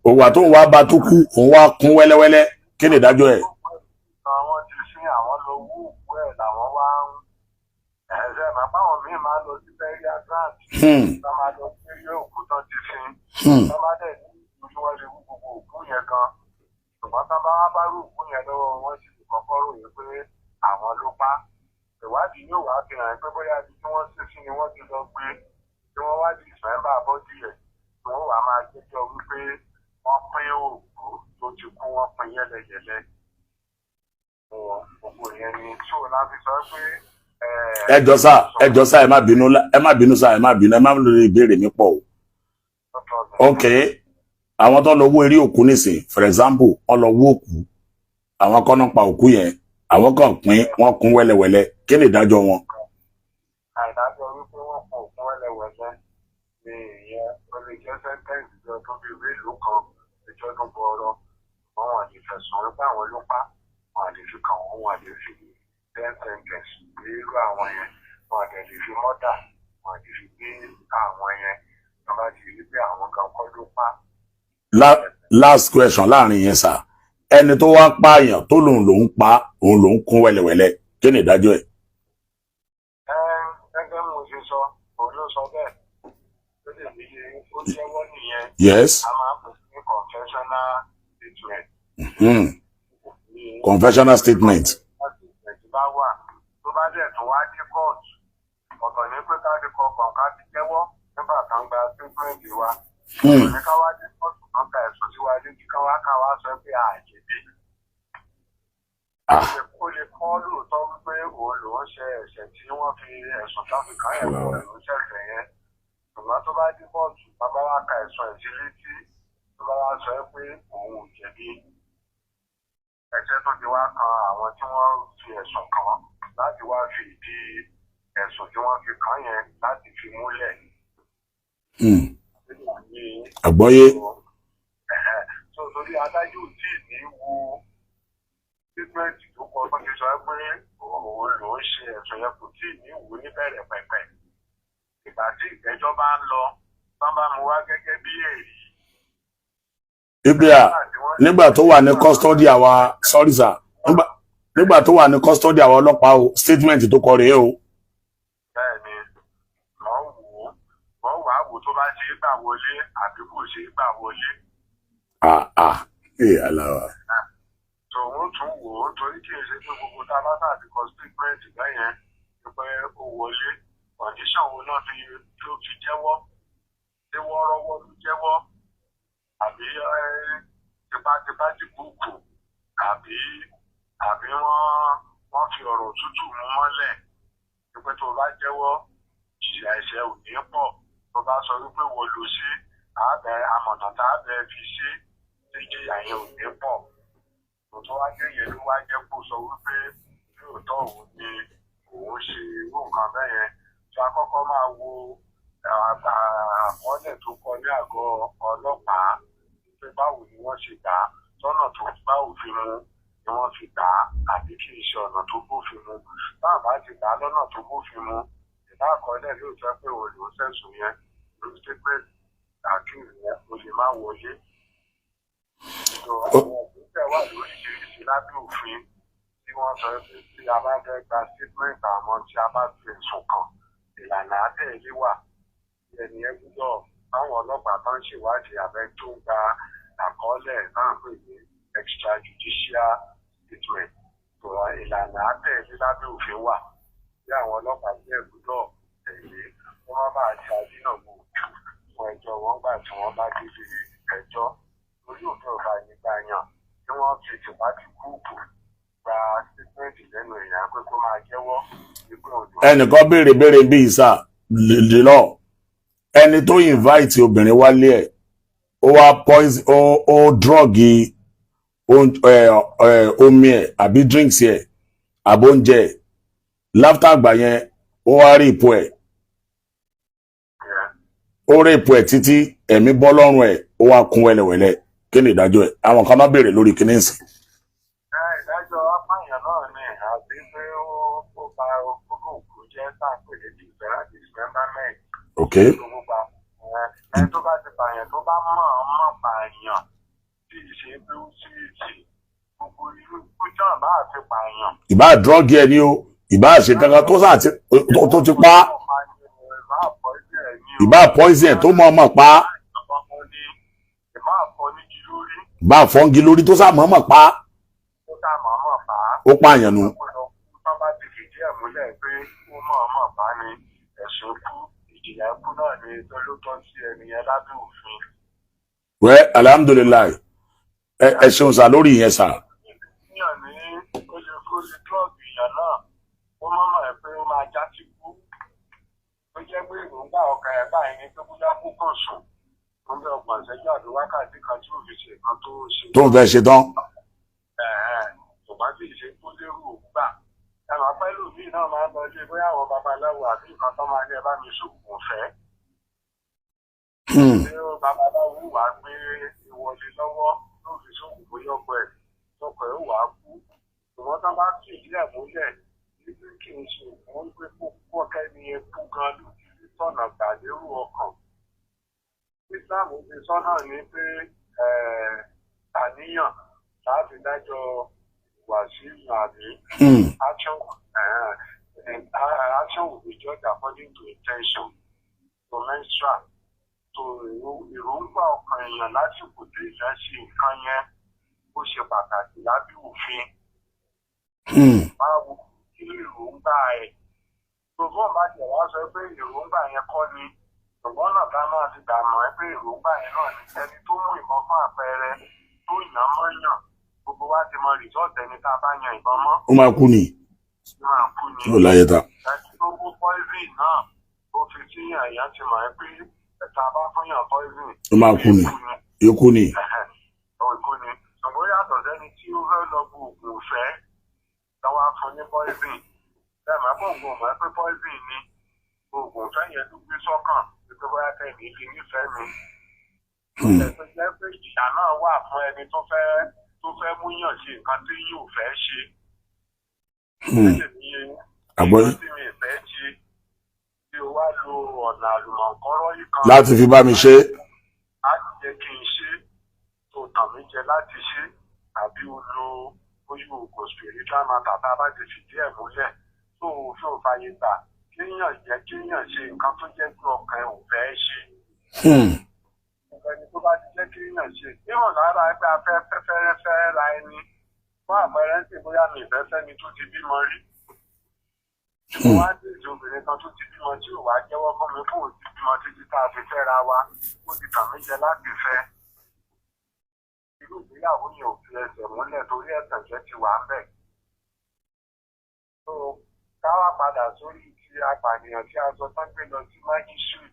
òwà tó ń wá bá tó kú, òun wá kún wẹ́lẹ́wẹ́lẹ́, kí ni ìdájọ́ ẹ̀? Àwọn ti sin, àwọn lọ wú òkú ẹ̀ làwọn wá ń ẹ̀ẹ́dẹ́ màá báwọn míì máa lọ sí burial ground, tó máa lọ sí ilé òkú tán ti sin, tó bá dẹ̀ ní ojú wọn lè wú gbogbo òkú yẹn gan, ṣùgbọ́n tó bá wá bá rú òkú yẹn lọ́wọ́ wọn, sì lè kọ́kọ́ ròyìn pé àwọn ló pa. Ìwádìí yóò wá fi hàn pé bóyá ibi tí wọ́n sin sí ni wọ́n ti lọ gbé, tí wọ́n wá dismember body ẹ̀, tí wọ́n wá máa jẹ́jọ́ wípé wọ́n pín òkú tó ti kú, wọ́n pín yẹ́lẹyẹ̀lẹ. Gbogbo yẹn ni tí o láti sọ pé. Ẹ jọ sá, ẹ jọ sá, ẹ má bínú, ẹ má bínú sá, ẹ má bínú, ẹ má lórí ìbéèrè mi pọ̀ o. Ok, àwọn tó lọ wó eré òkú nísìn, for example, wọ́n lọ wó òkú, àwọn kan náà pa òkú yẹn, àwọn kan pín, wọ́n kún wẹ́lẹ́wẹ́lẹ́, kí ni ìdájọ́ wọn? Àìdájọ́ wípé wọ́n kún òkú wẹ́lẹ́wẹ́lẹ́ ní ìyẹn, ó lè jẹ́ sentence bí ọdún bíi mélòó kan, ìjọdún gbọọrọ, wọn wà lè fẹ̀sùn wípé àwọn ló pa, wọn lè fi kàn wọ́n, wọn lè fi death sentence gbé irú àwọn yẹn, wọn lè fi murder, wọn lè fi gbé àwọn yẹn wọn bá ti rí pé àwọn kan kọ́ ló pa. Last question láàrin yẹn sà, ẹni tó wá pààyàn tó lòun lòun pa, òun lòun kún wẹ́lẹ́wẹ́lẹ́, kí ni ìdájọ́ ẹ̀? Ẹ gẹ́gẹ́ bí mo ṣe sọ, òun ló sọ bẹ́ẹ̀, ó lè ní ó jẹ́wọ́ nìyẹn. A máa ń pè ní confessional statement. Confessional statement. Statement bá wà, tó bá dẹ̀ tún wá dé kóòtù, ọ̀tọ̀ ní pé ká ti kọkàn ká ti jẹ́wọ́ nígbà kan gba statement wa, ní ká wá dé kóòtù kan ka ẹ̀sùn sí wa létí, ká wá ká wá sọ pé àjẹbí. Ó lè kọ́ lóòótọ́ wípé òun lòún ṣe ẹ̀ṣẹ̀ tí wọ́n fi ẹ̀sùn tó fi kàn ẹ̀, òun lòún ṣẹ̀ṣẹ̀ yẹn, ṣùgbọ́n tó bá dé kóòtù, bàbá wa ka ẹ̀sùn ẹ̀ sí létí, tó bá wá sọ pé òun ò jẹ̀bi, ẹ̀ṣẹ̀ tó ti wá kan àwọn tí wọ́n fi ẹ̀sùn kàn láti wá fi ìdí ẹ̀sùn tí wọ́n fi kàn yẹn láti fi múlẹ̀. Àgbọ́yé. So torí adájọ́ ò tí ì ní wo statement tó kọ tó ti sọ pé òun lòún ṣe ẹ̀sùn yẹn, kò tí ì ní wò níbẹ̀rẹ̀ pẹ̀pẹ̀. Ìgbà tí ìgbẹ́jọ́ bá ń lọ, tán bá mú wá gẹ́gẹ́ bí èrí. Ibria, nígbà tó wà ní custody àwa, sorry sir, nígbà tó wà ní custody àwa ọlọ́pàá o, statement tó kọ rèé o. Bẹ́ẹ̀ni. é gbà wọlé àbí kò ṣeé gbà wọlé. Ah ah, ee aláwa. Tòun tún wò ó torí kì í ṣe pé gbogbo tá a bá tàbí kọ statement bẹ́yẹn ni pé ó wọlé. Condition wo náà fi ló fi jẹ́wọ́? Ṣé wọ́ọ́rọ́wọ́ ló jẹ́wọ́? Àbí tipátipá ti kúkù? Àbí wọ́n fi ọ̀rọ̀ tútù mú mọ́lẹ̀? Pé tó bá jẹ́wọ́, ìjìyà ẹ̀ṣẹ̀ ò ní pọ̀. Tó bá sọ wípé wọ́n lò sí àbẹ̀ amọ̀nà tá a bẹ̀ fi sí, ìjìyà yẹn ò ní pọ̀. Tó wá jẹ́ yẹn ló wá jẹ́ kó sọ wípé lóòótọ́ òun ni òun ṣe irú nǹkan bẹ́ẹ̀ yẹn. Tó a kọ́kọ́ máa wo àkọọ́lẹ̀ tó kọ ní àgọ́ ọlọ́pàá pé báwo ni wọ́n ṣe gbà á, lọ́nà tó bá òfin mu ni wọ́n fi gbà á àbí kì í ṣe ọ̀nà tó bófin mu. Báà bá ti gbà á lọ́nà tó bófin mu, ìbá àkọọ́lẹ̀ yóò jẹ́ pé òun ló sẹ̀sùn yẹn, ló ṣe pé àkíyèsí yẹn o lè má wọlé. Àwọn ìgbésẹ̀ wà lóríṣiríṣi lábẹ́ òfin tí wọ́n sọ pé tí a bá fẹ́ gba statement àwọn tí a bá fi ẹ̀sùn kàn, ìlànà àtẹ̀lé wà. Ẹni ẹ gbúdọ̀ báwọn ọlọ́pàá tó ń ṣèwádìí abẹ́ tó ń gba àkọọ́lẹ̀ náà pè ní extrajudicial statement. Tó ìlànà àtẹ̀lé lábẹ́ òfin wà bí àwọn ọlọ́pàá bí ẹ gbúdọ̀ tẹ̀lé kó má bàa ṣe àdínàgbò fún ẹjọ́ wọn gbà tí wọ́n bá débi ẹjọ́. Torí òfin ò fààyè gbà yàn tí wọ́n fi tìpátìkúùkù gba statement lẹ́nu èèyàn pé kó máa jẹ́wọ́ wípé òun. Ẹnìkan béèrè bí ìsà lè lọ, ẹni tó invite obìnrin wálé ẹ̀, ó wá poison, ó drug omi ẹ̀ àbí drinks ẹ̀ àbí oúnjẹ ẹ̀. Láfítà àgbà yẹn, ó wá rape ẹ̀. Ó rape ẹ̀ títí ẹ̀mí bọ́ lọ́rùn ẹ̀, ó wá kún wẹ́lẹ́wẹ́lẹ́. Kí ni ìdájọ́ ẹ̀? Àwọn kan má béèrè lórí kíní ìsìn. Ìdájọ́ apáyàn náà ni àti pé ó ba òkú jẹ́ tá a pè ní dismemberment. Gbogbo ẹni tó bá ti pààyàn, tó bá mọ̀ ọ́n mọ̀ pààyàn, tí ì ṣe pé ó sì tì gbogbo irú ikú náà bá ti pààyàn. Ìbá drug ẹ ní o, ìbá ṣe kankan tó sà tó ti pa, ìbá poison ẹ̀ tó mọ̀ ọmọ pa, ìbá àfọ nígi lórí, ìbá fọ́ngi lórí tó sà mọ̀ ọmọ pa, tó sà mọ̀ ọmọ pa á. Ó pààyàn nu. Tó bá ti fìdí ẹ̀ múlẹ̀ pé ó mọ̀ ọmọ pa ni, ẹ̀sùn ikú, ìjìyà ikú náà ni tó ló tọ́ sí ẹni yẹn lábẹ́ òfin. Wẹ́, alhamdulillahi, ẹ ṣeun sà lórí ìyẹn sà. Yàn ní ó lè kó lè drug èèyàn náà, ó mọ̀mọ́ ẹ̀ pé ó máa já sí kú. Ó jẹ́ pé èròǹgbà ọkàn ẹ̀ báyìí ni pé bóyá kú kàn sùn fún bí 30 ìṣẹ́jú àbí wákàtí kan tí ò fi ṣe nǹkan tó ṣe. Tó ń fẹ́ ṣe tán. Ṣùgbọ́n tí ìṣe tó lérò gbà, ẹ máa pẹ́ lòmíì náà máa ń lọ ilé bóyá àwọn babaláwo àbí nǹkan tó máa ní ẹ bá mi ṣoògùn fẹ́. Ṣé ó babaláwo wàá gbé ìwọlé lọ́wọ́ ló fi ṣoògùn bóyá ọkọ ẹ̀ tọkọ ẹ̀ wàá kú? Ṣùgbọ́n tó bá fìdí ẹ̀ múlẹ̀ wípé kì í ṣe òògùn, wípé kó kọ́kẹ́ ni eku gan ló ti rí tọ̀nà gbà lérò ọkàn. Islam ti sọ́nà ní pé àníyàn láti dájọ́ ìwàsí àbí action will be judged according to intention to menstrual to èròǹgbà ọkàn èèyàn lásìkò tí èèyàn ṣe nǹkan yẹn. Ó ṣe pàtàkì lábẹ́ òfin. Báwo kí èròǹgbà ẹ̀ gbogbo bá jẹ̀ wá sọ pé èròǹgbà yẹn kọ́ ni, ṣùgbọ́n náà ká máa ti gbà mọ́ ẹ pé èròǹgbà yẹn náà ni. Ẹni tó mú ìbọn fún àpẹẹrẹ tó yàn mọ́yàn, gbogbo wa ti mọ result ẹni tá a bá yan ìbọn mọ́. Ó máa kú ni. Ó máa kú ni. Ó láyé ta. Ẹni tó mú poison náà ó fi síyàn, èèyàn ti mọ̀ ẹ́ pé ẹ̀ta bá fún yàn poison, Ó máa kú ni, ikú ni. Ikú ni. Ṣùgbọ́n yàtọ̀ sẹ́ni tí ó fẹ́ lọ bu oògùn òfẹ́ lọ́wọ́ á fún ní poison, bẹ́ẹ̀ máa bọ̀ oògùn mọ̀ ẹ́ pé poison ni oògùn òfẹ́ yẹn ló gbé sọ́kàn wípé bóyá kẹ́hìn fi nífẹ̀ẹ́ mi. Ẹ̀ jẹ́ pé ìjìyà náà wà fún ẹni tó fẹ́ mú yàn ṣe nǹkan tí yóò fẹ́ ṣe. Àgbọ́yé. Nǹkan tí mi fẹ́ ṣe tí o wá lo ọ̀nà àlùmọ̀ǹkọ́rọ́ yìí kan Láti fi bá mi ṣe. Láti jẹ́ kí n ṣe tó tàn mí jẹ láti ṣe, àbí o lo bóyá oògùn spiritual matter, tá a bá ti fìdí ẹ̀ múlẹ̀ tó o fi ò fàyè gbà kéèyàn jẹ́ kéèyàn ṣe nǹkan tó jẹ́ pé ọkàn ẹ̀ ò fẹ́ ṣe. Ẹni tó bá ti jẹ́ kí èèyàn ṣe níwọ̀n lára ẹgbẹ́ afẹ́ fẹ́rẹ́fẹ́ ra ẹni, fún àpẹẹrẹ ń sè, bóyá mi ìfẹ́ fẹ́ni tó ti bímọ rí. Mo wá dé ìjọ obìnrin kan tó ti bímọ tí ò wá jẹ́wọ́ fún mi fún òun ti bímọ títí tá a fi fẹ́ra wa, ó ti tàn mí jẹ láti fẹ́. Irú ìgbéyàwó yẹn ò fi ẹsẹ̀ múlẹ̀ torí ẹ̀tànjẹ ti wà ń bẹ̀. So ká wá padà sórí ti apànìyàn tí a sọ tán gbé lọ sí magistrate.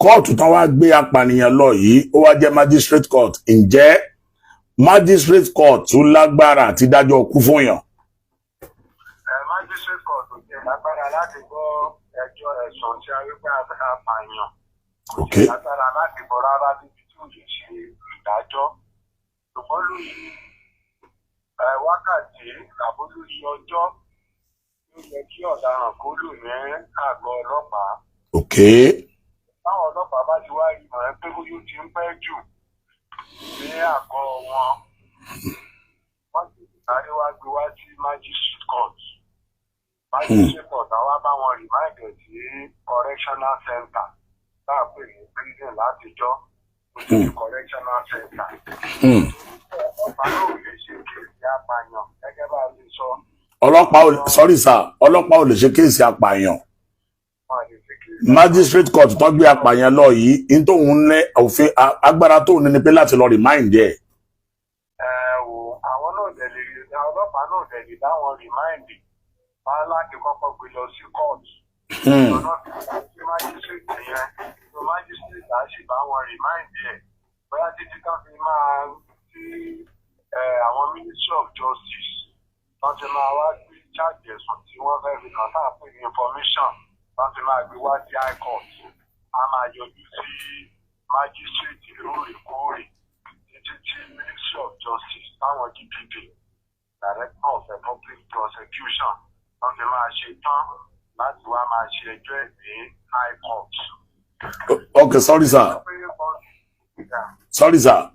Kóòtù tán wá gbé apànìyàn lọ yìí, ó wá jẹ́ magistrate court. Ǹjẹ́ magistrate court tún lágbára àti dájọ́ ikú fún yàn? Ẹ magistrate court ò tiẹ̀ lágbára láti gbọ́ ẹjọ́ ẹ̀sùn tí a rí pé apààyàn. Kò tiẹ̀ lágbára láti gbọ́ rárá níbi tí ò lè ṣe ìdájọ́. Ṣùgbọ́n lórí wákàtí tàbí lórí ọjọ́ tó yẹ kí ọ̀daràn kó lò ní àgọ́ ọlọ́pàá. Táwọn ọlọ́pàá bá ti wá rí mọ̀ ẹ́ pé bóyá ó ti ń pẹ́ jù ní àgọ́ wọn, wọ́n sì sáré wá gbé wá sí magistrate court. Magistrate court àwa bá wọn remand ẹ̀ sí correctional center tá a pè ní prison látijọ́, ó ti di correctional center. Ọlọ́pàá náà ò lè ṣe case apààyàn gẹ́gẹ́ bá a ṣe sọ. Ọlọ́pàá ò, sorry sir, ọlọ́pàá ò lè ṣe case apààyàn? Wọn lè ṣe case. Magistrate court tó gbé apààyàn lọ yìí, ní tóun ní òfin agbára tóun ní ni pé láti lọ remand ẹ̀. Ẹ wò, àwọn náà dẹ̀ lè, ọlọ́pàá náà dẹ̀ lè dá wọn remand wọn láti kọ́kọ́ gbé lọ sí court. Lọ́nà tí magistrate yẹn tó, magistrate á sì bá wọn remand ẹ̀ bóyá títí tán fi máa tí àwọn Ministry of Justice wọ́n ti máa wá gbé charge ẹ̀sùn tí wọ́n fẹ́ fi kàn tá à ń pè ní information, wọ́n ti máa gbé wá sí high court, a máa yọjú sí magistrate lóòrèkóòrè títí tí Ministry of Justice, táwọn DPP, Director of Public Prosecution, wọ́n fi máa ṣe tán láti wá máa ṣe ẹjọ́ ẹ̀ ní high court. Ok, sorry sir, sorry sir.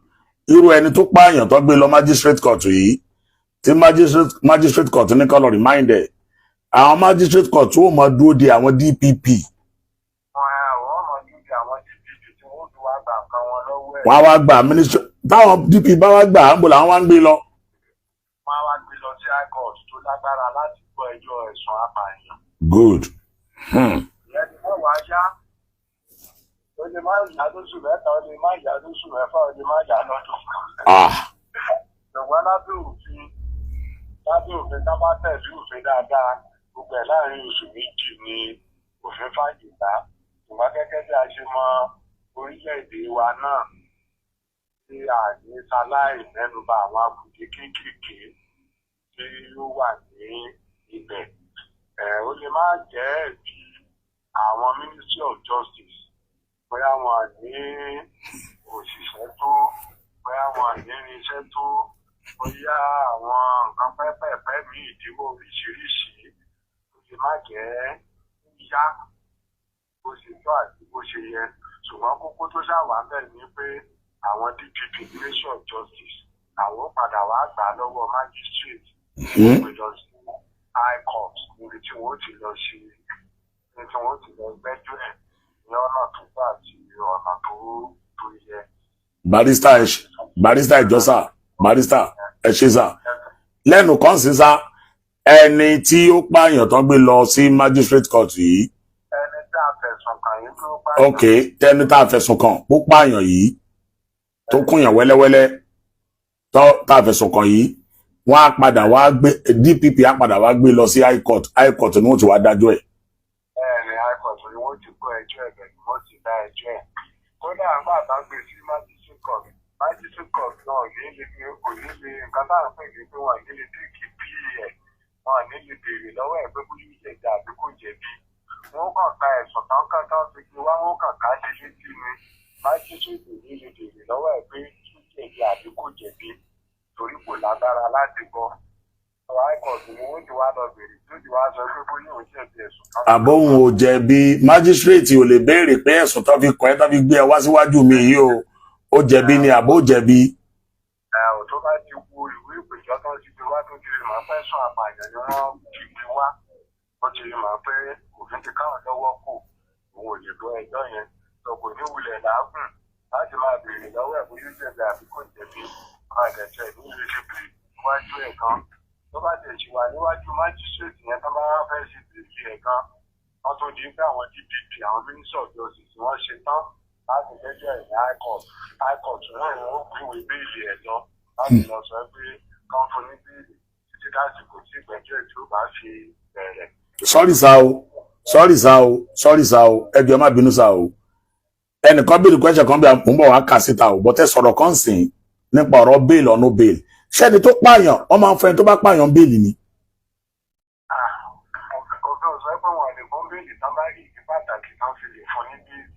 Irú ẹni tó pààyàn tó gbé lọ magistrate court yìí, tí magistrate court ní kó lọ remand ẹ̀, àwọn magistrate court tó máa dúró de àwọn DPP? Wọn àwọn ọmọ níbi àwọn DPP tí wọ́n fi wá gba nǹkan wọn lọ́wọ́ ẹ̀. Wọ́n á wá gbà ministry. Táwọn DPP bá wá gbà á, ń bò làwọn wá ń gbé lọ? Wọ́n á wá gbé lọ sí high court tó lágbára láti gbọ́ ẹjọ́ ẹ̀sùn apààyàn. Good. Ìyẹn ni wọ́n wá yá. Ó lè má yá lóṣù 3, ó lè má yá lóṣù 6, ó lè má yá lọ́dún kan. Ṣùgbọ́n lábẹ́ òfin, tá bá tẹ̀lé òfin dáadáa, gbogbo ẹ̀ láàrin oṣù 2 ni òfin fàyè gbà. Ṣùgbọ́n gẹ́gẹ́ bí a ṣe mọ orílẹ̀-èdè wa náà, tí a ní ṣaláì mẹ́nuba àwọn àkùdé kéékèèké tí ó wà ní ibẹ̀. Ẹ̀ ó lè má jẹ́ ẹ̀bi àwọn Ministry of Justice, bóyá wọn ní òṣìṣẹ́ tó, bóyá wọn ní irinṣẹ́ tó, bóyá àwọn nǹkan pẹ́pẹ̀pẹ́ ní ìdíwọ́ oríṣiríṣi, ó lè má jẹ́ yá bó ṣe tó àti bó ṣe yẹ. Ṣùgbọ́n kókó tó ṣàwà bẹ́ẹ̀ ni pé àwọn DPP, Ministry of Justice, àwọn padà wá gbà lọ́wọ́ magistrate, pè lọ sí high court níbi tí wọ́n ti lọ ṣe, níbi tí wọ́n ti lọ gbẹ́jọ́ ẹ̀ ní ọ̀nà tó gbà àti ọ̀nà tó yẹ. Barrister, ẹ barrister, ẹ jọ̀ọ́ sir, barrister, ẹ ṣe sir. Lẹ́nu kan sí sá, ẹni tí ó pààyàn tán gbé lọ sí magistrate court yìí, Ẹni tí a fẹ̀sùn kàn yín tó pààyàn. Ok, tẹni tá a fẹ̀sùn kàn ó pààyàn yìí, tó kúnyàn wẹ́lẹ́wẹ́lẹ́, tó tá a fẹ̀sùn kàn yìí, wọ́n á padà wá gbé, DPP á padà wá gbé lọ sí high court. High court ni wọ́n ti wá dájọ́ ẹ̀? Bẹ́ẹ̀ ni, high court ni wọ́n ti gbọ́ ẹjọ́ ẹ̀, bẹ́ẹ̀ ni wọ́n ti dá ẹjọ́ ẹ̀. Kódà nígbà tá a gbé sí magistrate court, magistrate court náà ní lè fi, kò ní lè, nǹkan tá à ń pè ní pé wọ́n ní lè take plea ẹ̀, wọ́n ní lè béèrè lọ́wọ́ ẹ̀ pé bóyá ó jẹ̀bi àbí kò jẹ̀bi. Wọ́n kàn ka ẹ̀sùn tán kàn tán fi gbé wá, wọ́n kàn ká ṣe létí ni. Magistrate ò ní lè béèrè lọ́wọ́ ẹ̀ pé ó jẹ̀bi àbí kò jẹ̀bi torí kò lágbára láti gbọ́. High court ni wọ́n ti wá lọ béèrè tó ti wá sọ pé bóyá òun jẹ̀bi ẹ̀sùn kan. Àbóhùn ò jẹ̀bi, magistrate ò lè béèrè pé ẹ̀sùn tó fi kàn ẹ́, tó fi gbé ẹ wá síwájú mi yìí o, ó jẹ̀bi ni àbó jẹ̀bi? Ẹ ò, tó bá ti wo ìwé ìpèjọ́ tó ti gbé wá, tó ti rí màá fẹ́ sùn àpààyàn ni wọ́n ti gbé wá, ó ti rí màá pé òfin ti káwọn lọ́wọ́ kù, òun ò lè gbọ́ ẹjọ́ yẹn. Sọ kò ní wulẹ̀ làágùn láti máa béèrè lọ́wọ́ ẹ̀ bóyá ó jẹ̀bi àbí kò jẹ̀bi. Máa dẹ̀tẹ̀ ní ilé ṣe pé níwájú ẹ̀ kan. Tó bá tẹ̀ sí wà níwájú májísírèètì yẹn, tó bá wá fẹ́ ṣe bail ẹ̀ kan, wọ́n tó di pé àwọn DPP, àwọn Minister of Justice, wọ́n ṣe tán láti gbẹ́jọ́ ẹ̀ ní high court. High court náà ni wọ́n gbéwèé bail ẹ̀ lọ láti lọ sọ pé kán fún ní bail títí dásìkò tí ìgbẹ́jọ́ ẹ̀ tí ó bá fi bẹ̀rẹ̀. Sorry sir o, sorry sir o, sorry sir o, ẹ jọ̀ọ́, ẹ má bínú sir o. Ẹnìkan béèrè question kan bí mò ń bọ̀ wá kà síta o, but ẹ sọ̀rọ̀ kan sìn nípa ọ̀rọ̀ bail or no bail. Ṣẹ́ni tó pààyàn, wọ́n máa ń fẹ́ ẹni tó bá pààyàn bail ni? Òfin ò sọ pé wọn lè fún bail tán bá rí ìdí pàtàkì tán fi lè fún ní bail.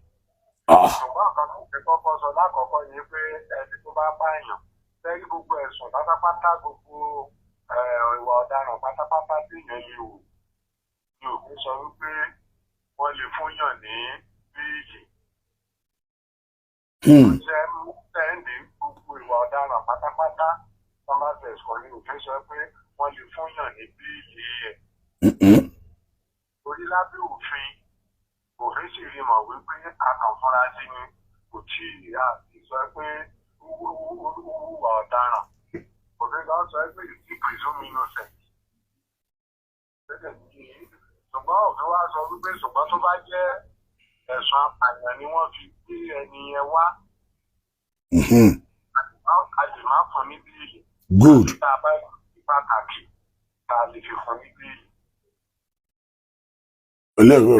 Ah. Ṣùgbọ́n nǹkan tó fi kọ́kọ́ sọ lákọ̀ọ́kọ́ ni pé ẹni tó bá pààyàn lẹ́yìn gbogbo ẹ̀sùn pátápátá, gbogbo ìwà ọ̀daràn pátápátá tí èèyàn lè wù ni òfin sọ wípé wọ́n lè fún yàn ní bail. Ṣe ń tẹ́ǹdì gbogbo ìwà ọ̀daràn pátápátá wọ́n bá fẹ̀sùn ní òfin sọ pé wọ́n lè fún yàn ní bail ẹ̀. Torí lábẹ́ òfin, òfin sì rí mọ̀ wípé akànfúnra sí ni, kò tí ì àti sọ pé ó hùwà ọ̀daràn. Òfin kan sọ pé ìdí presume innocent. Ṣùgbọ́n òfin wa sọ wípé, ṣùgbọ́n tó bá jẹ́ ẹ̀sùn apààyàn ni wọ́n fi gbé ẹni yẹn wá, a lè má fún ní bail. Tá a bá rí pàtàkì tá a lè fi fún ní bail. Eléyìí o,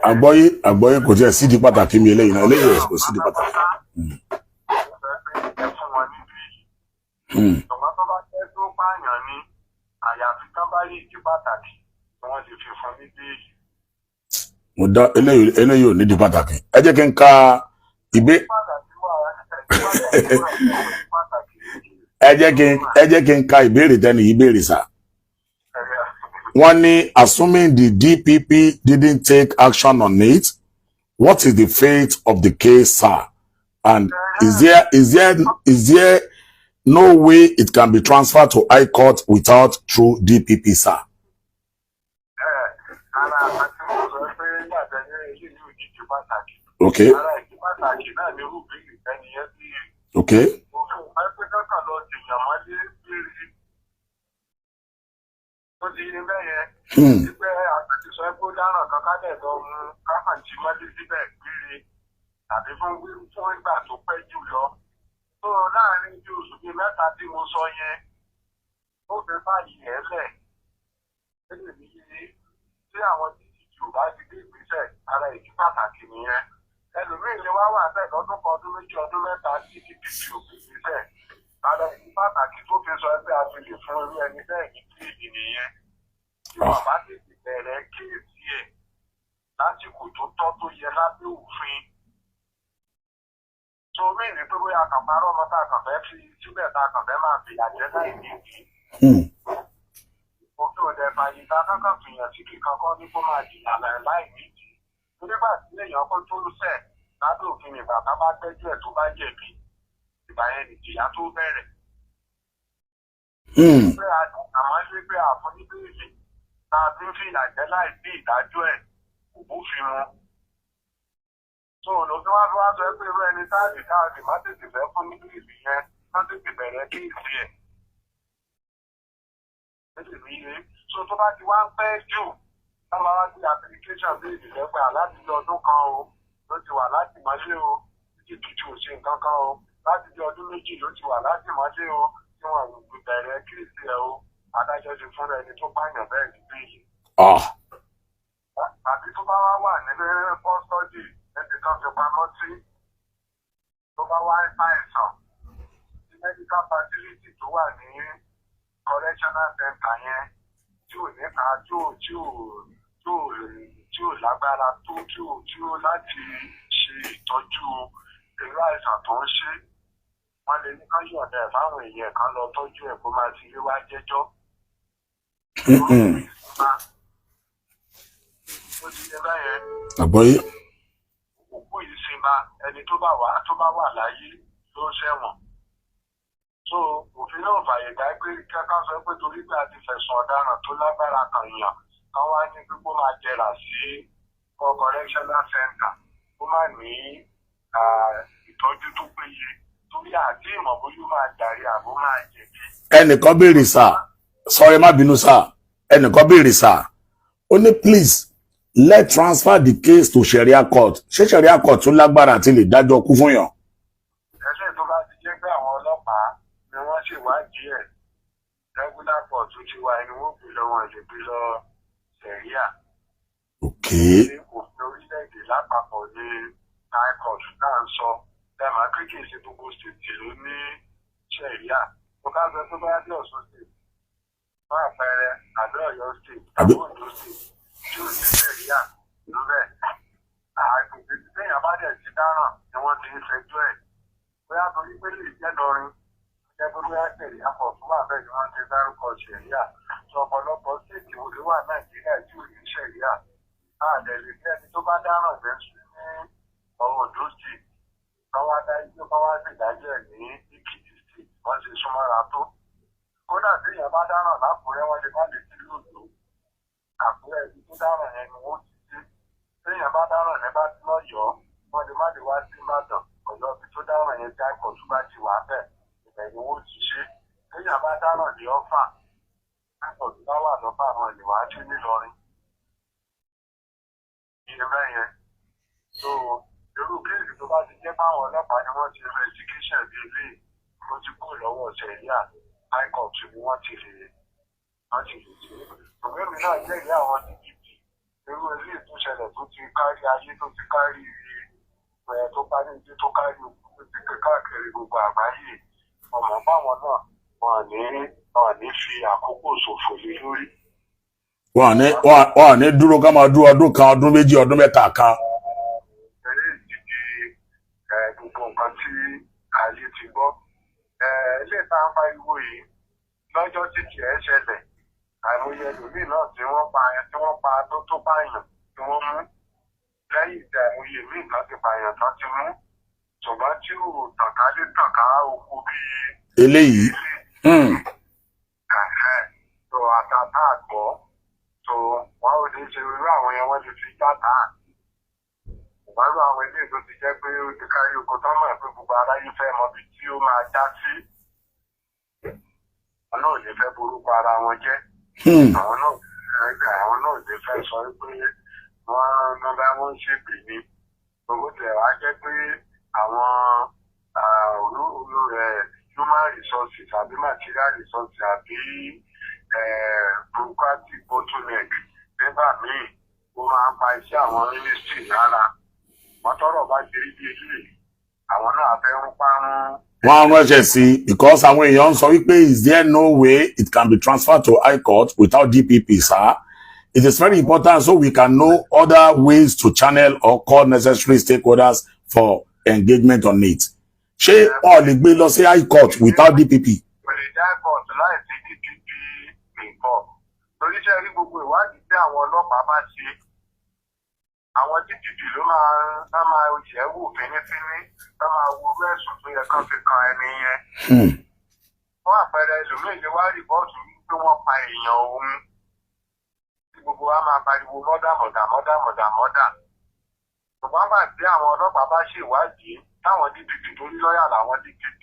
àgbọ́yé, àgbọ́yé, kò tiẹ̀ sídìí pàtàkì mi eléyìí náà, eléyìí kò sídìí pàtàkì. Ẹ fún wọn ní bail. Ṣùgbọ́n tó bá jẹ́ tó pààyàn ni, àyàfi tán bá rí ìdí pàtàkì tí wọ́n lè fi fún ní bail. Mo dá eléyìí, eléyìí ò nídìí pàtàkì. Ẹ jẹ́ kí n ka ìbé Pàtàkì wà, ìdí pàtàkì wà, ìdí pàtàkì. Ẹ jẹ́ kí n ka ìbéèrè tẹ́ni yìí béèrè sá. Wọ́n ní, assuming the DPP didn't take action on it, what is the fate of the case, sir? And is there no way it can be transferred to High Court without through DPP, sir? Ara àti mo sọ pé nígbà tẹ́lẹ̀ eléyìí ò nídìí pàtàkì. Ara ìdí pàtàkì náà ni irú ìbéèrè tẹ́ni yẹn béèrè. Òfin ò fẹ́ pé kankan lọ dèèyàn mọ́lé béèrè. Ó ti yé bẹ́ẹ̀ yẹn. Wípé àti sọ pé ó dáràn kan, ká dẹ̀ lọ mú káfàn tí mọ́lé síbẹ̀ gbére tàbí fún ìgbà tó pẹ́ jù lọ. Tó láàárín bí oṣù bíi 3 tí mo sọ yẹn, ó fi fàyè ẹ̀ lẹ̀. Ó lè ní yé tí àwọn DPP ò bá ti gbé ìgbésẹ̀, ara ìdí pàtàkì nìyẹn. Ẹlòmíín lè wá wà bẹ́ẹ̀ lọ́dún kan, ọdún 2, ọdún 3 tí DPP ò gbé ìgbésẹ̀. Ara ìdí pàtàkì tó fi sọ pé a fi lè fún irú ẹni bẹ́ẹ̀ ní bail nìyẹn. Tí wọ́n bá tètè bẹ̀rẹ̀ case ẹ̀ lásìkò tó tọ́ tó yẹ lábẹ́ òfin. Tó mí ní pé bóyá kàn parọ́ ọmọ tá a kàn fẹ́ fi síbẹ̀, tá a kàn fẹ́ máa fìyà jẹ láì nídìí. Òfin ò dẹ̀ fàyè gba kankan fìyàn síbì kankan ní kó máa jìyà láì nídìí. Nígbà tí èèyàn kó tó ṣẹ̀ lábẹ́ òfin, ìgbà tá bá gbẹ́jọ́ ẹ̀ tó bá jẹ̀bi, ìgbà yẹn nìjìyà tó bẹ̀rẹ̀. Pé àmọ́ ṣe pé àfún ní bail tá a ti ń fìyà jẹ láì sí ìdájọ́ ẹ̀ kò bófin mu. Tó ló fi wá fi wá sọ pé irú ẹni táàdì káàdì má tètè fẹ́ fún ní bail yẹn, má tètè bẹ̀rẹ̀ case ẹ̀. Tètè fi yé. So tó bá ti wá ń pẹ́ jù, tá máa wá sí application bail lẹ́gbàá láti bí ọdún kan o ló ti wà láti mọ́lé o, títí tutù ò ṣe nǹkan kan o, láti bí ọdún 2 ló ti wà láti mọ́lé o, tí wọ́n ò bẹ̀rẹ̀ case ẹ̀ o, adájọ́ ti fún ẹni tó pààyàn bẹ́ẹ̀ ní bail. Tàbí tó bá wá wà ní custody níbi kan fi pamọ́ sí, tó bá wá ń ṣàìsàn, tí medical facility tó wà ní correctional center yẹn tí ò ní ká tí ò lágbára tó tí ò láti ṣe ìtọ́jú irú àìsàn tó ń ṣe, wọ́n lè ní kán yọ̀ǹda ẹ̀ fáwọn èèyàn kan lọ tọ́jú ẹ̀, kó máa ti lé wá jẹ́jọ́. Ó ti yẹ báyẹn. Àgbọ́yé. Òkú yìí sinba, ẹni tó bá wà láyé ló ń ṣẹ̀wọ̀n. So òfin náà fàyè gbà pé kẹ́kọ̀ọ́ sọ pé torí pé a ti fẹ̀sùn ọ̀daràn tó lágbára kan yàn, kán wá ní pé kó máa jẹrà sí correctional center. kó má ní ìtọ́jú tó péye, torí àti ìmọ̀ bóyá ó máa jàre àbó máa jẹ̀bi. Ẹnìkan béèrè sir, sorry, má bínú sir, ẹnìkan béèrè sir, ó ní, "Please let transfer the case to Sharia court." Ṣé Sharia court tún lágbára àti lè dájọ́ kú fún yàn? Ẹsẹ̀ tó bá ti jẹ́ pé àwọn ọlọ́pàá ni wọ́n ṣèwádìí ẹ̀, regular court tó ti wá ẹni wọ́n gbé lọ, wọn lè gbé lọ Sharia. Ní òfin orílẹ̀-èdè lápapọ̀ ní high court náà ń sọ ẹ máa pé kì í ṣe gbogbo state ló ní Sharia. Mo ká sọ pé bóyá bí Ọ̀ṣun State fún àpẹẹrẹ, àbí Ọ̀yọ́ State, àbí Oǹdó State tí ò sí Sharia níbẹ̀, àgbègbè tí téèyàn bá dẹ̀ ti dáràn ni wọ́n ti ń fẹjọ́ ẹ̀, bóyá torí pé lè jẹ́ lọrin jẹ́ pé bóyá Sharia court wà bẹ́ẹ̀ ni wọ́n ti dárúkọ Sharia sọ. Ọ̀pọ̀lọpọ̀ state wo ló wà Nàìjíríà tí ò ní Sharia? Àdẹ̀lẹ̀ bí ẹni tó bá dáràn lẹ́sùn ní ọ̀rọ̀ Oǹdó State, kọ́ wá dájú, kọ́ wá ṣèdájọ́ ẹ̀ ní Èkìtì State, wọ́n ṣe súnmọ́ra tó. Kódà téèyàn bá dáràn lákùrẹ́, wọ́n lè má lè sí lòdò Àkúrẹ́, ibi tó dáràn yẹn ni wọ́n ti ṣe. Téèyàn bá dáràn ní bá lọ́yọ̀ọ́, wọ́n lè má lè wá sí Ìbàdàn. Ọ̀yọ́ ibi tó dáràn yẹn tí àìkọ̀tù bá ti wà bẹ́ẹ̀, ibẹ̀ ni wọ́n ti ṣe. Téèyàn bá dáràn ní Ọ̀fà, àìkọ̀tù bá wà lọ́fà, wọn lè wá sí nílọrin iye bẹ́ẹ̀ yẹn. So irú case tó bá ti jẹ́ báwọn ọlọ́pàá ni wọ́n ti investigation bí ilé, ó ti kúrò lọ́wọ́ Sharia, high court ni wọ́n ti lè ṣe. Ṣùgbọ́n èmi náà jẹ́rìí àwọn DPP, irú ilé tó ṣẹlẹ̀ tó ti kárí ayé, tó ti kárí ẹ̀, tó kárí ibi, tó kárí, tó ti káàkiri gbogbo àgbáyé, ọmọ báwọn náà wọn ní fi àkókò ṣòfò lé lórí. Wọn ní dúró ká máa dúró ọdún kan, ọdún 2, ọdún 3 kan. Eré ìdíje gbogbo nǹkan tí ayé ti gbọ́. Ilé ìta ń pariwo yìí lọ́jọ́ tí tiẹ̀ ṣẹlẹ̀, àìmọye ẹlòmíì náà tí wọ́n pa, tí wọ́n pa tó pààyàn tí wọ́n mú lẹ́yìn ìdá, àìmọye míì kan ti pààyàn tán ti mú, ṣùgbọ́n tí ò tànkálé tànká oko bíi eléyìí. Tó àtàtà àgbọ̀ tó wọ́n ò lè ṣe irú àwọn yẹn, wọ́n lè fi játa ìwárò àwọn ilé tó ti jẹ́ pé ó ti kárí oko tán, mọ̀ pé gbogbo aráyé fẹ́ mọ ibi tí ó máa já sí. Àwọn náà ò ní fẹ́ borúkọ ara wọn jẹ́. Àwọn náà ò ní fẹ́ sọ pé wọ́n bá wọ́n ṣègbè ní gbogbo tẹ̀ wá jẹ́ pé àwọn olú rẹ̀, human resources àbí material resources àbí bureaucratic bottleneck, nígbà míì ó máa ń pa iṣẹ́ àwọn ministry lára. Wọ́n tọ́rọ̀ bá ṣe rí bí eléyìí, àwọn náà fẹ́ ń parun. Wọ́n á ránṣẹ́ sí i because àwọn èèyàn ń sọ wípé, "Is there no way it can be transferred to high court without DPP, sir? It is very important so we can know other ways to channel or call necessary stakeholders for engagement on it." Ṣé wọn lè gbé lọ sí high court without DPP? Kò lè dá court láì sí DPP nǹkan, torí ṣe rí gbogbo ìwádìí tí àwọn ọlọ́pàá bá ṣe, àwọn DPP ló máa yẹ̀ wò fínífíní, ká máa wo irú ẹ̀sùn tó yẹ kán fi kan ẹni yẹn. Fún àpẹẹrẹ, ẹlòmíì lè wá report wípé wọ́n pa èèyàn òun, tí gbogbo wa máa pariwo murder, murder, murder, murder, murder. Ṣùgbọ́n bá tí àwọn ọlọ́pàá bá ṣèwádìí, táwọn DPP tó ní lọ́ọ̀yà làwọn DPP,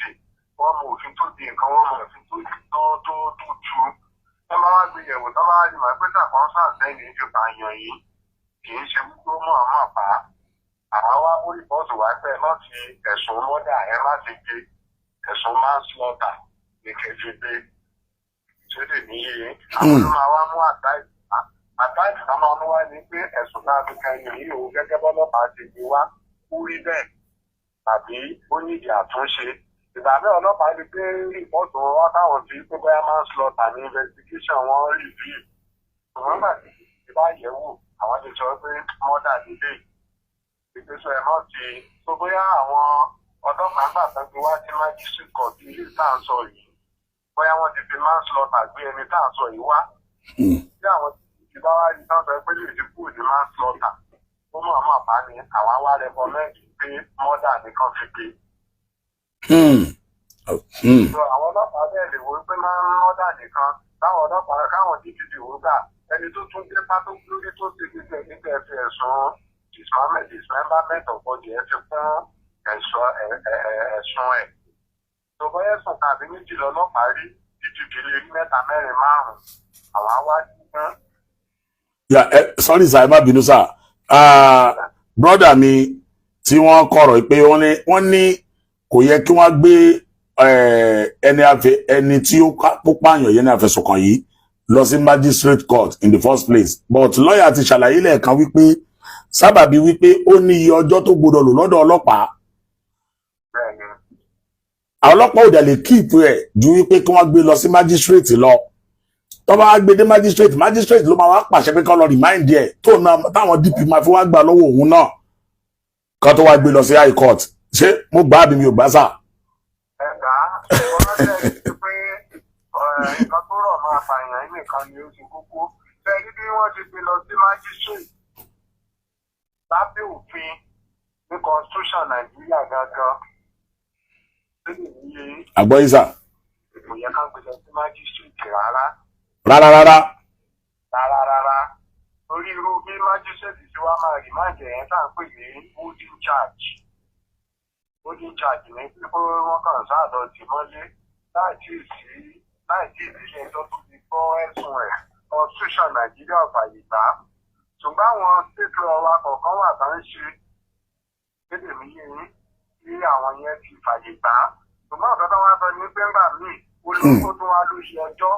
wọ́n mọ òfin tó di nǹkan, wọ́n mọ òfin tó tu, tó bá wá gbé yẹ̀wò, tó bá wá rí màá pé circumstance ẹni fi pààyàn yìí kì í ṣe wípé ó mọ̀ ọ́n mọ̀ pa á, àwọn wá mú report wá pé ẹ má fi ẹ̀sùn murder, ẹ má fi gbé, ẹ̀sùn manslaughter ní kẹfì gbé. Ṣé lè níyì? Àwọn ló máa wá mú advice. Advice kan máa mú wá ní pé ẹ̀sùn náà fi kan ẹni yìí o, gẹ́gẹ́ bọ́lọ́pàá ti gbé wá, ó rí bẹ́ẹ̀ tàbí ó nídìí àtúnṣe. Ìgbà bẹ́ẹ̀ ọlọ́pàá lè gbé report wọn wá káwọn fi pé bóyá manslaughter ní investigation wọn review, ṣùgbọ́n gbà tí ìbá yẹ̀ wò, àwọn ti sọ pé murder nílé ìgbésẹ̀ ẹ̀ náà ti tó. Bóyá àwọn ọlọ́pàá gbà tán gbé wá sí magistrate court ilé tá à ń sọ yìí, bóyá wọ́n ti fi manslaughter gbé ẹni tá à ń sọ yìí wá, tí àwọn ti bá wá rí tán sọ pé lè ti kúrò ní manslaughter, ó mọ̀ mọ̀ bá ní àwọn wá recommend pé murder nìkan fi gbé. So àwọn ọlọ́pàá bẹ́ẹ̀ lè wo pé máa ń murder nìkan, táwọn ọlọ́pàá káwọn DPP wò gbà ẹni tó tún gbé pátó lórí tó ṣe gbígbẹ nígbà fi ẹ̀sùn. Dismemberment of body ẹ fi kún ẹ̀sùn ẹ̀. Tó bá ẹ̀sùn tàbí méjì lọ́lọ́pàá rí, DPP lè rí mẹ́ta, mẹ́rin, márùn-ún. Àwọn á wá fún. Yeah, sorry sir, ẹ má bínú sir. Brother mi tí wọ́n kọ̀rọ̀ pé wọ́n ní kò yẹ kí wọ́n gbé ẹni tí ó pààyàn yẹn ní àfẹ̀sùnkàn yìí lọ sí magistrate court in the first place, but lawyer ti ṣàlàyé lẹ́ẹ̀kan wípé sábàbí wípé ó ní iye ọjọ́ tó gbọdọ̀ lò lọ́dọ̀ ọlọ́pàá. Bẹ́ẹ̀ni. Àwọn ọlọ́pàá ò dẹ̀ lè keep ẹ̀ ju wípé kí wọ́n gbé lọ sí magistrate lọ. Tó bá wá gbé dé magistrate, magistrate ló máa wá pàṣẹ pé kán lọ remand ẹ̀, tó náà táwọn DP máa fi wá gbà lọ́wọ́ òun náà kán tó wá gbé lọ sí high court. Ṣé mo gbà àbí mi ò gbà sà? Ẹ gbà á. Ọlọ́dẹ ti pé nǹkan tó rọ̀ máa pààyàn yìí nìkan ni ó ṣe kókó. Bẹ́ẹ̀ ni bí wọ́n ti gbé lọ sí magistrate, lábẹ́ òfin ní constitution Nàìjíríà gangan tó lè ní Àgbọ́yé sà. Kò yẹ ká gbé lọ sí magistrate rárá. Rárá rárá. Rárá rárá, torí irú bí magistrate ti wá máa remand yẹn tá à ń pè ní holding charge. Holding charge ní pé kó wọ́n kàn sáà lọ tì mọ́lé láì tí ìdílé ẹjọ́ tó ti gbọ́ ẹ̀sùn ẹ̀. Constitution Nàìjíríà ò fàyè gbà á, ṣùgbọ́n àwọn state law wa kọ̀ọ̀kan wà tá ń ṣe kéde mi yé yín tí àwọn yẹn ti fàyè gbà á. Ṣùgbọ́n ọ̀dọ́ tó wá sọ ní pé ńgbà míì ó ló ó tún wá lóṣù ọjọ́,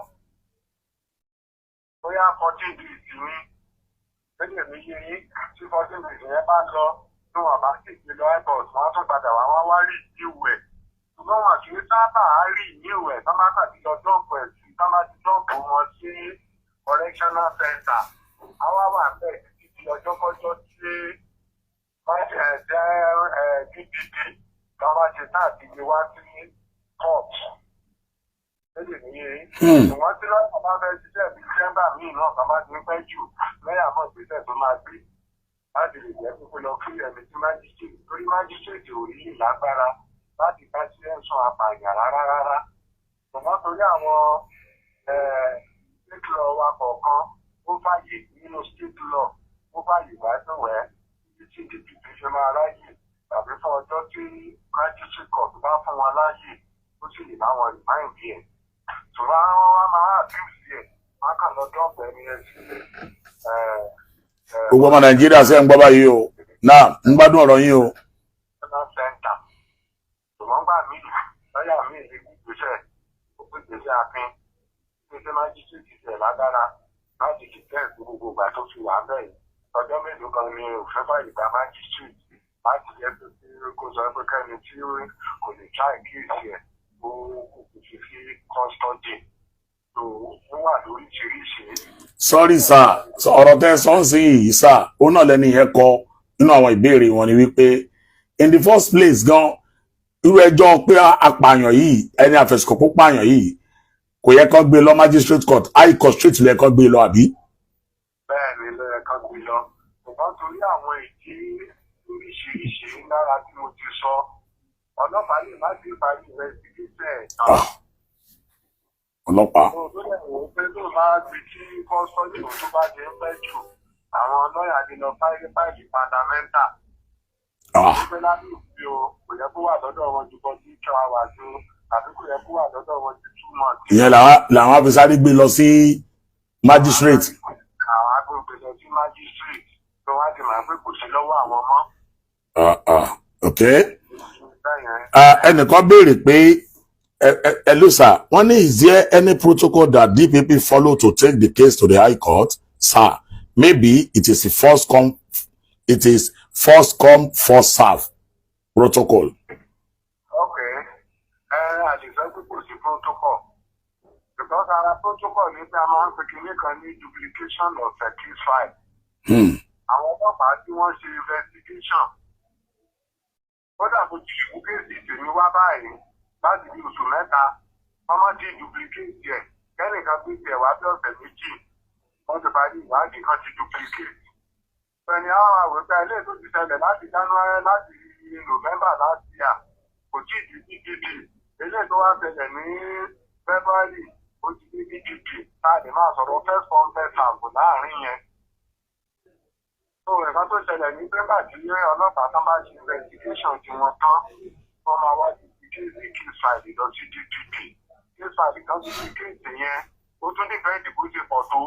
bóyá 14 days ní kéde mi yé yín, tí 14 days yẹn bá lọ, tí wọn bá sì gbé lọ airport, wọn á tún padà wá, wá wá rí ìwẹ̀ ẹ̀. Ṣùgbọ́n wọn kì í sábà rí ìwẹ̀ tán bá kàti lọ dump ẹ̀ sí, tán bá ti dump wọn sí correctional center, àwa wà bẹ́ẹ̀ títí di ọjọ́kọ́jọ́ tí DPP tán bá ṣe tá àti gbé wá sí court lóde ní yé. Ṣùgbọ́n tí lọ́yà bá fẹ́ ṣiṣẹ́ bíi chamber míì náà kan bá ti ń pẹ́ jù, lọ́yà mọ̀ ìgbésẹ̀ tó máa gbé láti lè jẹ́ kókó lọ fún ẹ̀mí tí magistrate, torí magistrate ò rí lágbára láti bá sí ẹ̀sùn apààyàn rárá rárá. Ṣùgbọ́n torí àwọn state law wa kọ̀ọ̀kan, ó fàyè nínú state law, ó fàyè wá síwẹ̀ títí tí DPP fi máa ráyè, tàbí fún ọjọ́ tí magistrate court bá fún wọn láàyè, ó sì lè bá wọn remand ẹ̀. Ṣùgbọ́n wọ́n wá máa abuse ẹ̀, wọ́n kàn lọ dump ẹni ẹ̀ sí. Gbogbo ọmọ Nàìjíríà ṣe ń gbọ́ báyìí o. Náà ń gbádùn ọ̀rọ̀ yín o. Correctional center. Ṣùgbọ́n gbà míì, lọ́yà míì lè gbé ìgbésẹ̀, ó gbé ìgbésẹ̀ akin gbèsè magistrate tẹ̀ lágbára láti lè tẹ́ gbogbo ìgbà tó fi wà bẹ́ẹ̀. Ọjọ́ mélòó kan ni òfin fàyè gba magistrate láti jẹ́ pé kó sọ pé kẹ́ni tí kò lè try case ẹ̀ kó kò fi sí custody tó ó wà lóríṣiríṣi. Sorry sir, ọ̀rọ̀ tẹ́ sọ ń sìn yìí sir, ó náà lẹ́ni yẹn kọ nínú àwọn ìbéèrè wọn ni wípé in the first place gan, irú ẹjọ́ pé apààyàn yìí, ẹni àfẹ̀sùnkàn kó pààyàn yìí, kò yẹ kó gbé lọ magistrate court, high court straight lẹ kó gbé lọ, àbí? Bẹ́ẹ̀ ni, ló yẹ ká gbé lọ, ṣùgbọ́n torí àwọn ìdí oríṣiríṣi lára tí mo ti sọ, ọlọ́pàá lè má ti parí investigation ẹ̀ tán. Ah, ọlọ́pàá. Tó lè wò ó pé tó máa gbé tí custody tó bá ti ń pẹ́ jù, àwọn lọ́ọ̀yà ti lọ file fundamental. Wípé lábẹ́ òfin o, kò yẹ kó wà lọ́dọ̀ wọn ju 42 hours o, tàbí kò yẹ kó wà lọ́dọ̀ wọn ju 2 months. Ìyẹn làwọn á fi sáré gbé lọ sí magistrate. Àwọn agbègbè lọ sí magistrate tó wá ti mọ̀ pé kò sí lọ́wọ́ àwọn mọ́. Ah, ah, ok. Bẹ́ẹ̀ yẹn. Ah, ẹnìkan béèrè pé hello sir, wọ́n ní is there any protocol that DPP follow to take the case to the high court, sir? Maybe it is first come first serve protocol. Ok, ẹ àdìsẹ́ pé kò sí protocol, because ara protocol ní pé a máa ń pe kinní kan ní duplication of a case file. Àwọn ọlọ́pàá tí wọ́n ṣe investigation, kódà kò tí ì mú case tèmi wá báyìí láti bí oṣù 3, wọ́n má ti duplicate ẹ̀. Kẹ́nìkan gbé tiẹ̀ wá bí ọ̀sẹ̀ 2, wọ́n ti parí ìwádìí kan, ti duplicate. Ẹni àwọn àwòrán ilé tó ti ṣẹlẹ̀ láti January, láti November last year, kò tí ì di DPP. Ilé tó wá ṣẹlẹ̀ ní February, ó ti di DPP. Tá a lè máa sọ̀rọ̀ first come first serve láàrin yẹn. Tó nǹkan tó ṣẹlẹ̀ ní pé nígbà tí ọlọ́pàá tán bá ṣe investigation tí wọ́n tán, wọ́n máa wá sí case file lọ sí DPP. Case file kan ti fi case yẹn, ó tún depend bó ṣe pọ̀ tó.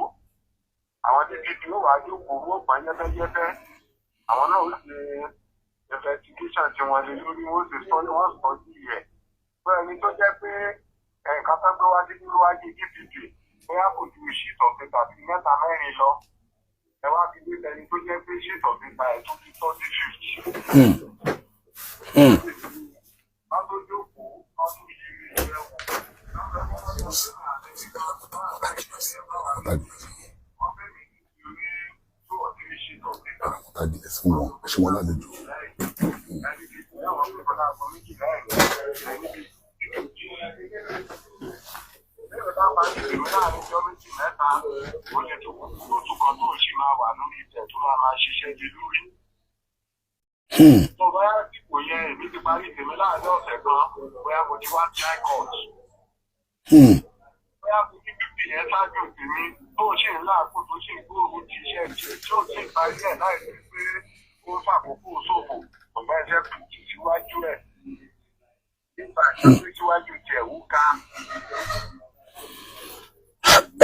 Àwọn DPP ó wàá jókòó, wọ́n pọ́n yẹ́bẹ́yẹ́bẹ́. Àwọn náà ó ṣe investigation tí wọ́n lé lórí, wọ́n ṣe sọ, wọ́n sọ sí ẹ̀ pé ẹni tó jẹ́ pé nǹkan tó gbé wá sí níwájú DPP, bóyá kò ju sheet of paper bíi mẹ́ta mẹ́rin lọ, ẹ wá fi gbé ẹni tó jẹ́ pé sheet of paper ẹ̀ tó ti 30, 50. Wọ́n tó jókòó, wọ́n tún yí ẹ̀ wò. Wọ́n fẹ́ mi ní two or three sheet of paper. Fún wọn, ṣé wọn lálejò. Ẹni bíi ìyàwó pé kọ́lá aago 12 ìrọ̀lẹ́, ẹni bíi ìkejì. Lẹ́yìn tá a parí ìlú láàrin ọjọ́ méjì mẹ́ta, ó lè tó kóòtù kan tó sì máa wà lórí ìtẹ̀ tó máa máa ṣiṣẹ́ lé lórí. Tó bá dìbò yẹn, èmi ti parí tèmi láàrin ọ̀sẹ̀ kan, bóyá mo ti wá sí high court. Bóyá mo ní bíbí yẹn ṣáájú tèmi tó ṣì ń láàkó, tó ṣì ń gbóòórùn ti iṣẹ́ tiẹ̀ tí ò tí ì parí ẹ̀ láì sí pé ó ń fàkókò ṣòfò, ọ̀gá ẹ̀ṣẹ̀ kùtì síwájú ẹ̀. Nígbà tí ó síwájú tiẹ̀ wú ká.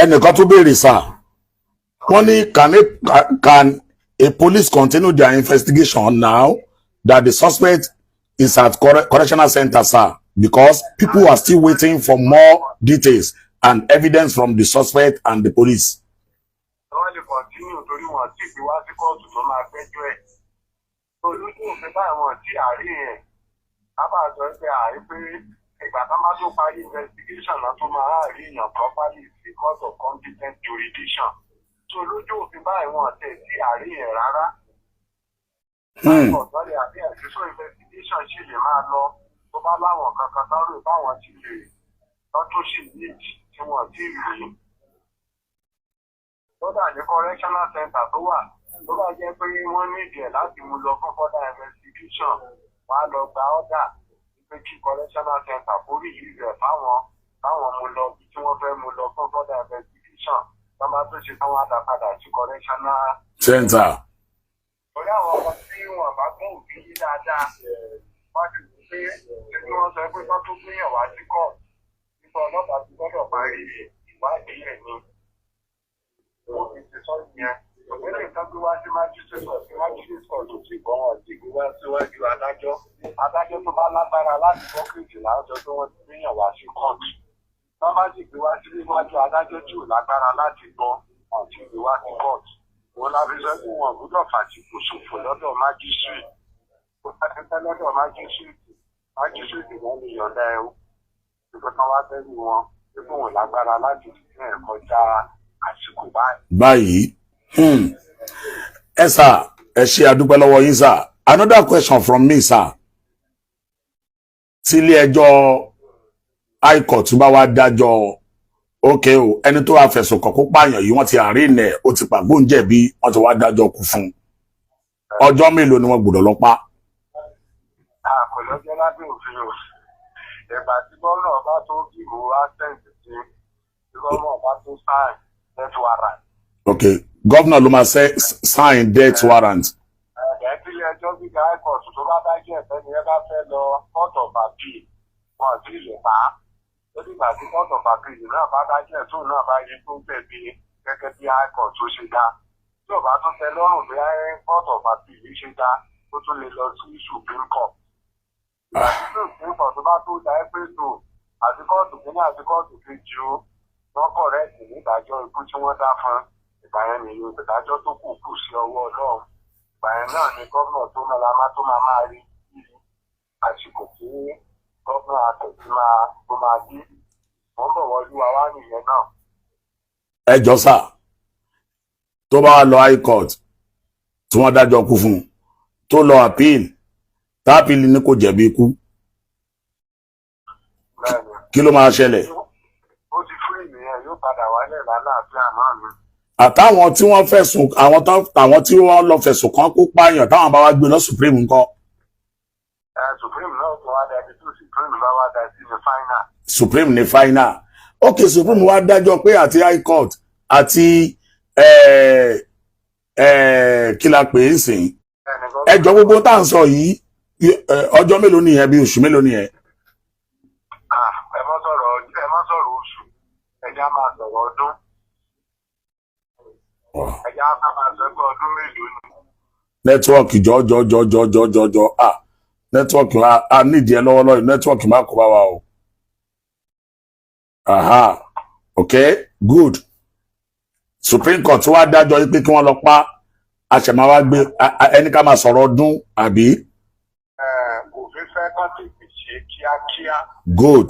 Ẹnìkan tó béèrè sir, wọ́n ní can a police continue their investigation now that the suspect is at correctional center, sir, because people are still waiting for more details and evidence from the suspect and the police? Wọ́n lè continue torí wọn tí gbé wá sí kóòtù tó máa gbẹ́jọ́ ẹ̀. Olójú òfin báyìí, wọn tí àárín ẹ̀ ábà sọ pé àárín pé ìgbà tán bá tó parí investigation náà tó máa rí èèyàn properly sí court of competent jurisdiction. Tó lójú òfin báyìí, wọn tẹ̀ sí àárín ẹ̀ rárá. Ọ̀dọ́ lè àbí àṣìṣe investigation sì lè máa lọ tó bá láwọn kankan tán rò báwọn ti lè lọ́tún sí need tí wọ́n ti rí. Lọ́dà ní correctional center tó wà, tó bá jẹ́ pé wọ́n nídìí ẹ̀ láti mú lọ fún further investigation, wọ́n á lọ gba order pé kí correctional center kó release ẹ̀ fáwọn, káwọn mú lọ bí tí wọ́n fẹ́ mú lọ fún further investigation. Tó bá tó ṣe tán, wọ́n á dá padà sí correctional center. Torí àwọn ọmọ tí wọn bá gbọ́ òfin yí dáadáa, wọ́n ti wò pé ṣé kí wọ́n sọ pé kán tó gbéyàn wá sí court nípa ọlọ́pàá ti gbọ́dọ̀ parí ìwádìí ẹ̀ ni. Òfin ti sọ ìyẹn. Òfin kan gbé wá sí magistrate court, sí magistrate court ò tí gbọ́, wọn ti gbé wá síwájú adájọ́. Adájọ́ tó bá lágbára láti gbọ́ kéèjì láwùjọ tó wọ́n ti gbéyàn wá sí court. Wọ́n bá sì gbé wá sí níwájú adájọ́ tí ò lágbára láti gbọ́, wọn ti gbé wá sí court. Wọn la fi sọ pé wọn gbọ́dọ̀ fàtìkù ṣòfò lọ́dọ̀ magistrate. Kó bá ti pẹ́ lọ́dọ̀ magistrate, magistrate wọn lè yọ̀ǹda ẹ o. Nígbà tí wọ́n wá bẹ́rù wọn, pé wọn lágbára láti fi ẹ̀ kọjá àsìkò báyìí. Báyìí. Ẹ sir, ẹ ṣe, àdúpẹ́ lọ́wọ́ yín sir. Another question from me, sir. Tí ilé ẹjọ́ high court bá wá dájọ́, ok o, ẹni tó wá fẹ̀sùn kàn kó pààyàn yìí, wọ́n ti arraign ẹ̀, ó ti pàgbóǹjẹ̀bi, wọ́n ti wá dájọ́ kú fún un, ọjọ́ mélòó ni wọ́n gbọ́dọ̀ lọ pa? Kò lọ́jọ́ lábẹ́ òfin o. Ìgbà tí gómìnà bá tó give assent sí, tí gómìnà bá tó sign death warrant. Ok, gómìnà ló máa sign death warrant. Ẹ̀ẹ́dẹ̀ tí ilé ẹjọ́ gíga high court tó bá dájọ́ ẹ̀fẹ́ ni ẹ bá fẹ́ lọ court of appeal, wọn ò tí ì lè pa á. Ó dìgbà tí court of appeal náà bá dájọ́ ẹ̀, tóun náà bá yí tó jẹ̀bi gẹ́gẹ́ bí high court tó ṣe dá. Tí ò bá tún tẹ́ lọ́rùn bí court of appeal ṣe dá, ó tún lè lọ sí Supreme Court. Ìgbà tí Supreme Court tó bá tó dá ẹ pé tó àti kóòtù kínní àti kóòtù kejì o, wọ́n correct nídàájọ́ ikú tí wọ́n dá fún, ìgbà yẹn ni ìdájọ́ tó kù kù sí ọwọ́ Ọlọ́run. Ìgbà yẹn náà ni gómìnà tó máa tó máa máa rí bí àsìkò tí gómìnà àtẹ̀sí máa tó máa dé. Wọ́n bọ̀ wọ́lúwa wá nìyẹn náà. Ẹ jọ sir, tó bá wá lọ high court tí wọ́n dájọ́ kú fún un, tó lọ appeal, tá appeal ní kò jẹ̀bi ikú, Bẹ́ẹ̀ni. kí ló máa ṣẹlẹ̀? Ó ti fún ìnìyẹn, yóò padà wálẹ̀ lálàáfíà náà ni. Àtàwọn tí wọ́n fẹ̀sùn, àwọn tí wọ́n lọ fẹ̀sùn kàn kó pààyàn, táwọn bá wá gbé lọ Supreme ńkọ́? Ẹ Supreme náà tó wá dá, ibi tó Supreme bá wá dá sí ní final. Supreme ní final. Ok, Supreme wá dájọ́ pé àti high court àti Kí la pè é sìn? Ẹnìkan Ẹjọ́, gbogbo tá à ń sọ yìí, ọjọ́ mélòó nìyẹn? Bí oṣù mélòó nìyẹn? Ah, ẹ má sọ̀rọ̀ oṣù, ẹ já máa sọ̀rọ̀ ọdún. Ẹ já máa sọ pé ọdún mélòó ni. Network, jọ jọ jọ jọ jọ jọ jọ. Ah, network, a nídìí ẹ lọ́wọ́lọ́wọ́ yìí. Network, má kó bá wa o. Aha, okay, good. Supreme Court wá dájọ́ yìí pé kí wọ́n lọ pa àṣẹmáwá wá gbé ẹni ká máa sọ̀rọ̀ ọdún, àbí? Òfin fẹ́ kán tètè ṣe kíákíá. Good.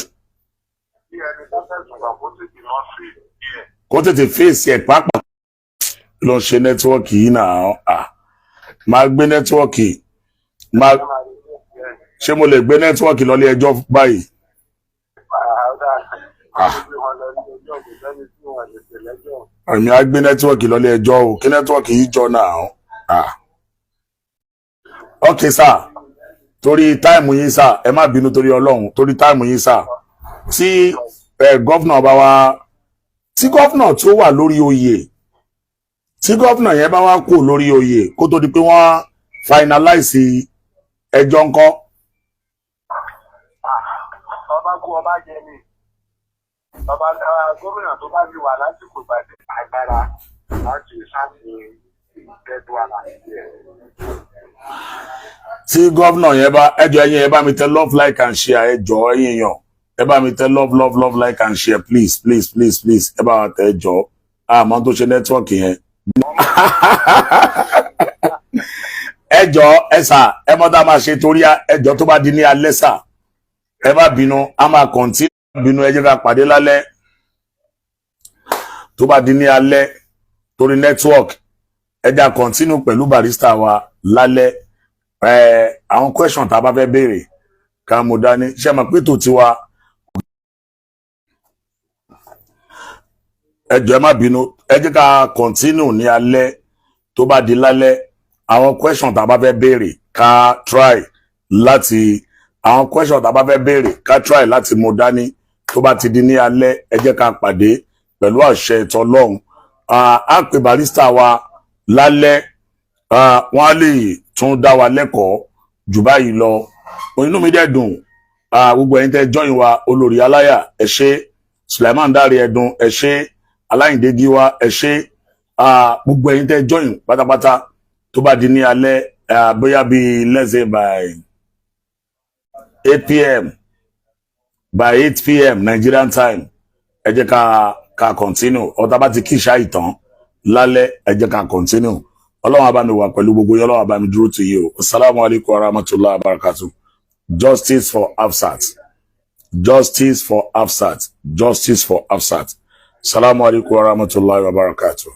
Bí ẹni tó fẹ̀sùn kàn kó tètè lọ sí ẹ̀. Kó tètè fèsì ẹ̀ pápá lọ ṣe network yìí náà. Ah, máa gbé network, máa ṣé mo lè gbé network lọlé ẹjọ́ báyìí? Ah. Èmi á gbé network lọlé ẹjọ́ o, kí network yìí jọ náà. Ah, ok sir, torí time yín sir, ẹ má bínú torí Ọlọ́run, torí time yín sir. Tí ẹ governor bá wá, tí governor tó wà lórí oyè, tí governor yẹn bá wá kú lórí oyè kó tó di pé wọ́n finalize ẹjọ́ ńkọ́? Ọba kú, ọba jẹ ni. Ọba gómìnà tó bá ti wà lásìkò ìgbàdé agbára láti sáàsì ìgbẹ́dọ̀ àlàyé ẹ̀. Tí governor yẹn bá, ẹjọ́, ẹ̀yin ẹ bá mi tẹ love, like and share. Ẹjọ́, ẹ̀yin èèyàn, ẹ bá mi tẹ love, love, love, like and share. Please, please, please, please, ẹ bá wa tẹ. Ẹjọ́, àmọ́ tó ṣe network yẹn. Ẹjọ́, ẹ sà, ẹ mọ́ tá a máa ṣe torí ẹjọ́, tó bá di ní alẹ́ sà, ẹ má bínú, a máa continue bínú. Ẹ jẹ́ ká pàdé lálẹ́ tó bá di ní alẹ́ torí network. Ẹ jẹ́ ká continue pẹ̀lú barrister wa lálẹ́. Ẹ àwọn question tá a bá fẹ́ béèrè, ká mú dání. Ṣé ẹ mọ̀ pé tó tiwa, ẹ jọ̀ọ́, ẹ má bínú, ẹ jẹ́ ká continue ní alẹ́. Tó bá di lálẹ́, àwọn question tá a bá fẹ́ béèrè, ká try láti, àwọn question tá a bá fẹ́ béèrè, ká try láti mú dání. Tó bá ti di ní alẹ́, ẹ jẹ́ ká pàdé pẹ̀lú àṣẹ ìtọ́lọ́hún. Á pè barrister wa lálẹ́, wọ́n á lè tún dá wa lẹ́kọ̀ọ́ jù báyìí lọ. Inú mi dẹ̀ dùn. Gbogbo ẹ̀yin tẹ́ join wa, olórí aláyà, ẹ ṣé. Suleiman Dáre Ẹdùn, ẹ ṣé. Aláyìndé Gíwá, ẹ ṣé. Gbogbo ẹ̀yin tẹ́ join pátápátá, tó bá di ní alẹ́, bóyá bíi, let's say by 8 p.m., by 8 p.m. Nigerian time, ẹ jẹ́ ká continue. Ọ̀tá bá ti kí ìṣá ìtàn lálẹ́, ẹ jẹ́ ká continue. Ọlọ́run á bá mi wà pẹ̀lú gbogbo yín, Ọlọ́run á bá mi dúró tì yín o. Assalamu alaikum warahmatullahi wabarakatuh. Justice for Hafsat, justice for Hafsat, justice for Hafsat. Assalamu alaikum warahmatullahi wabarakatuh.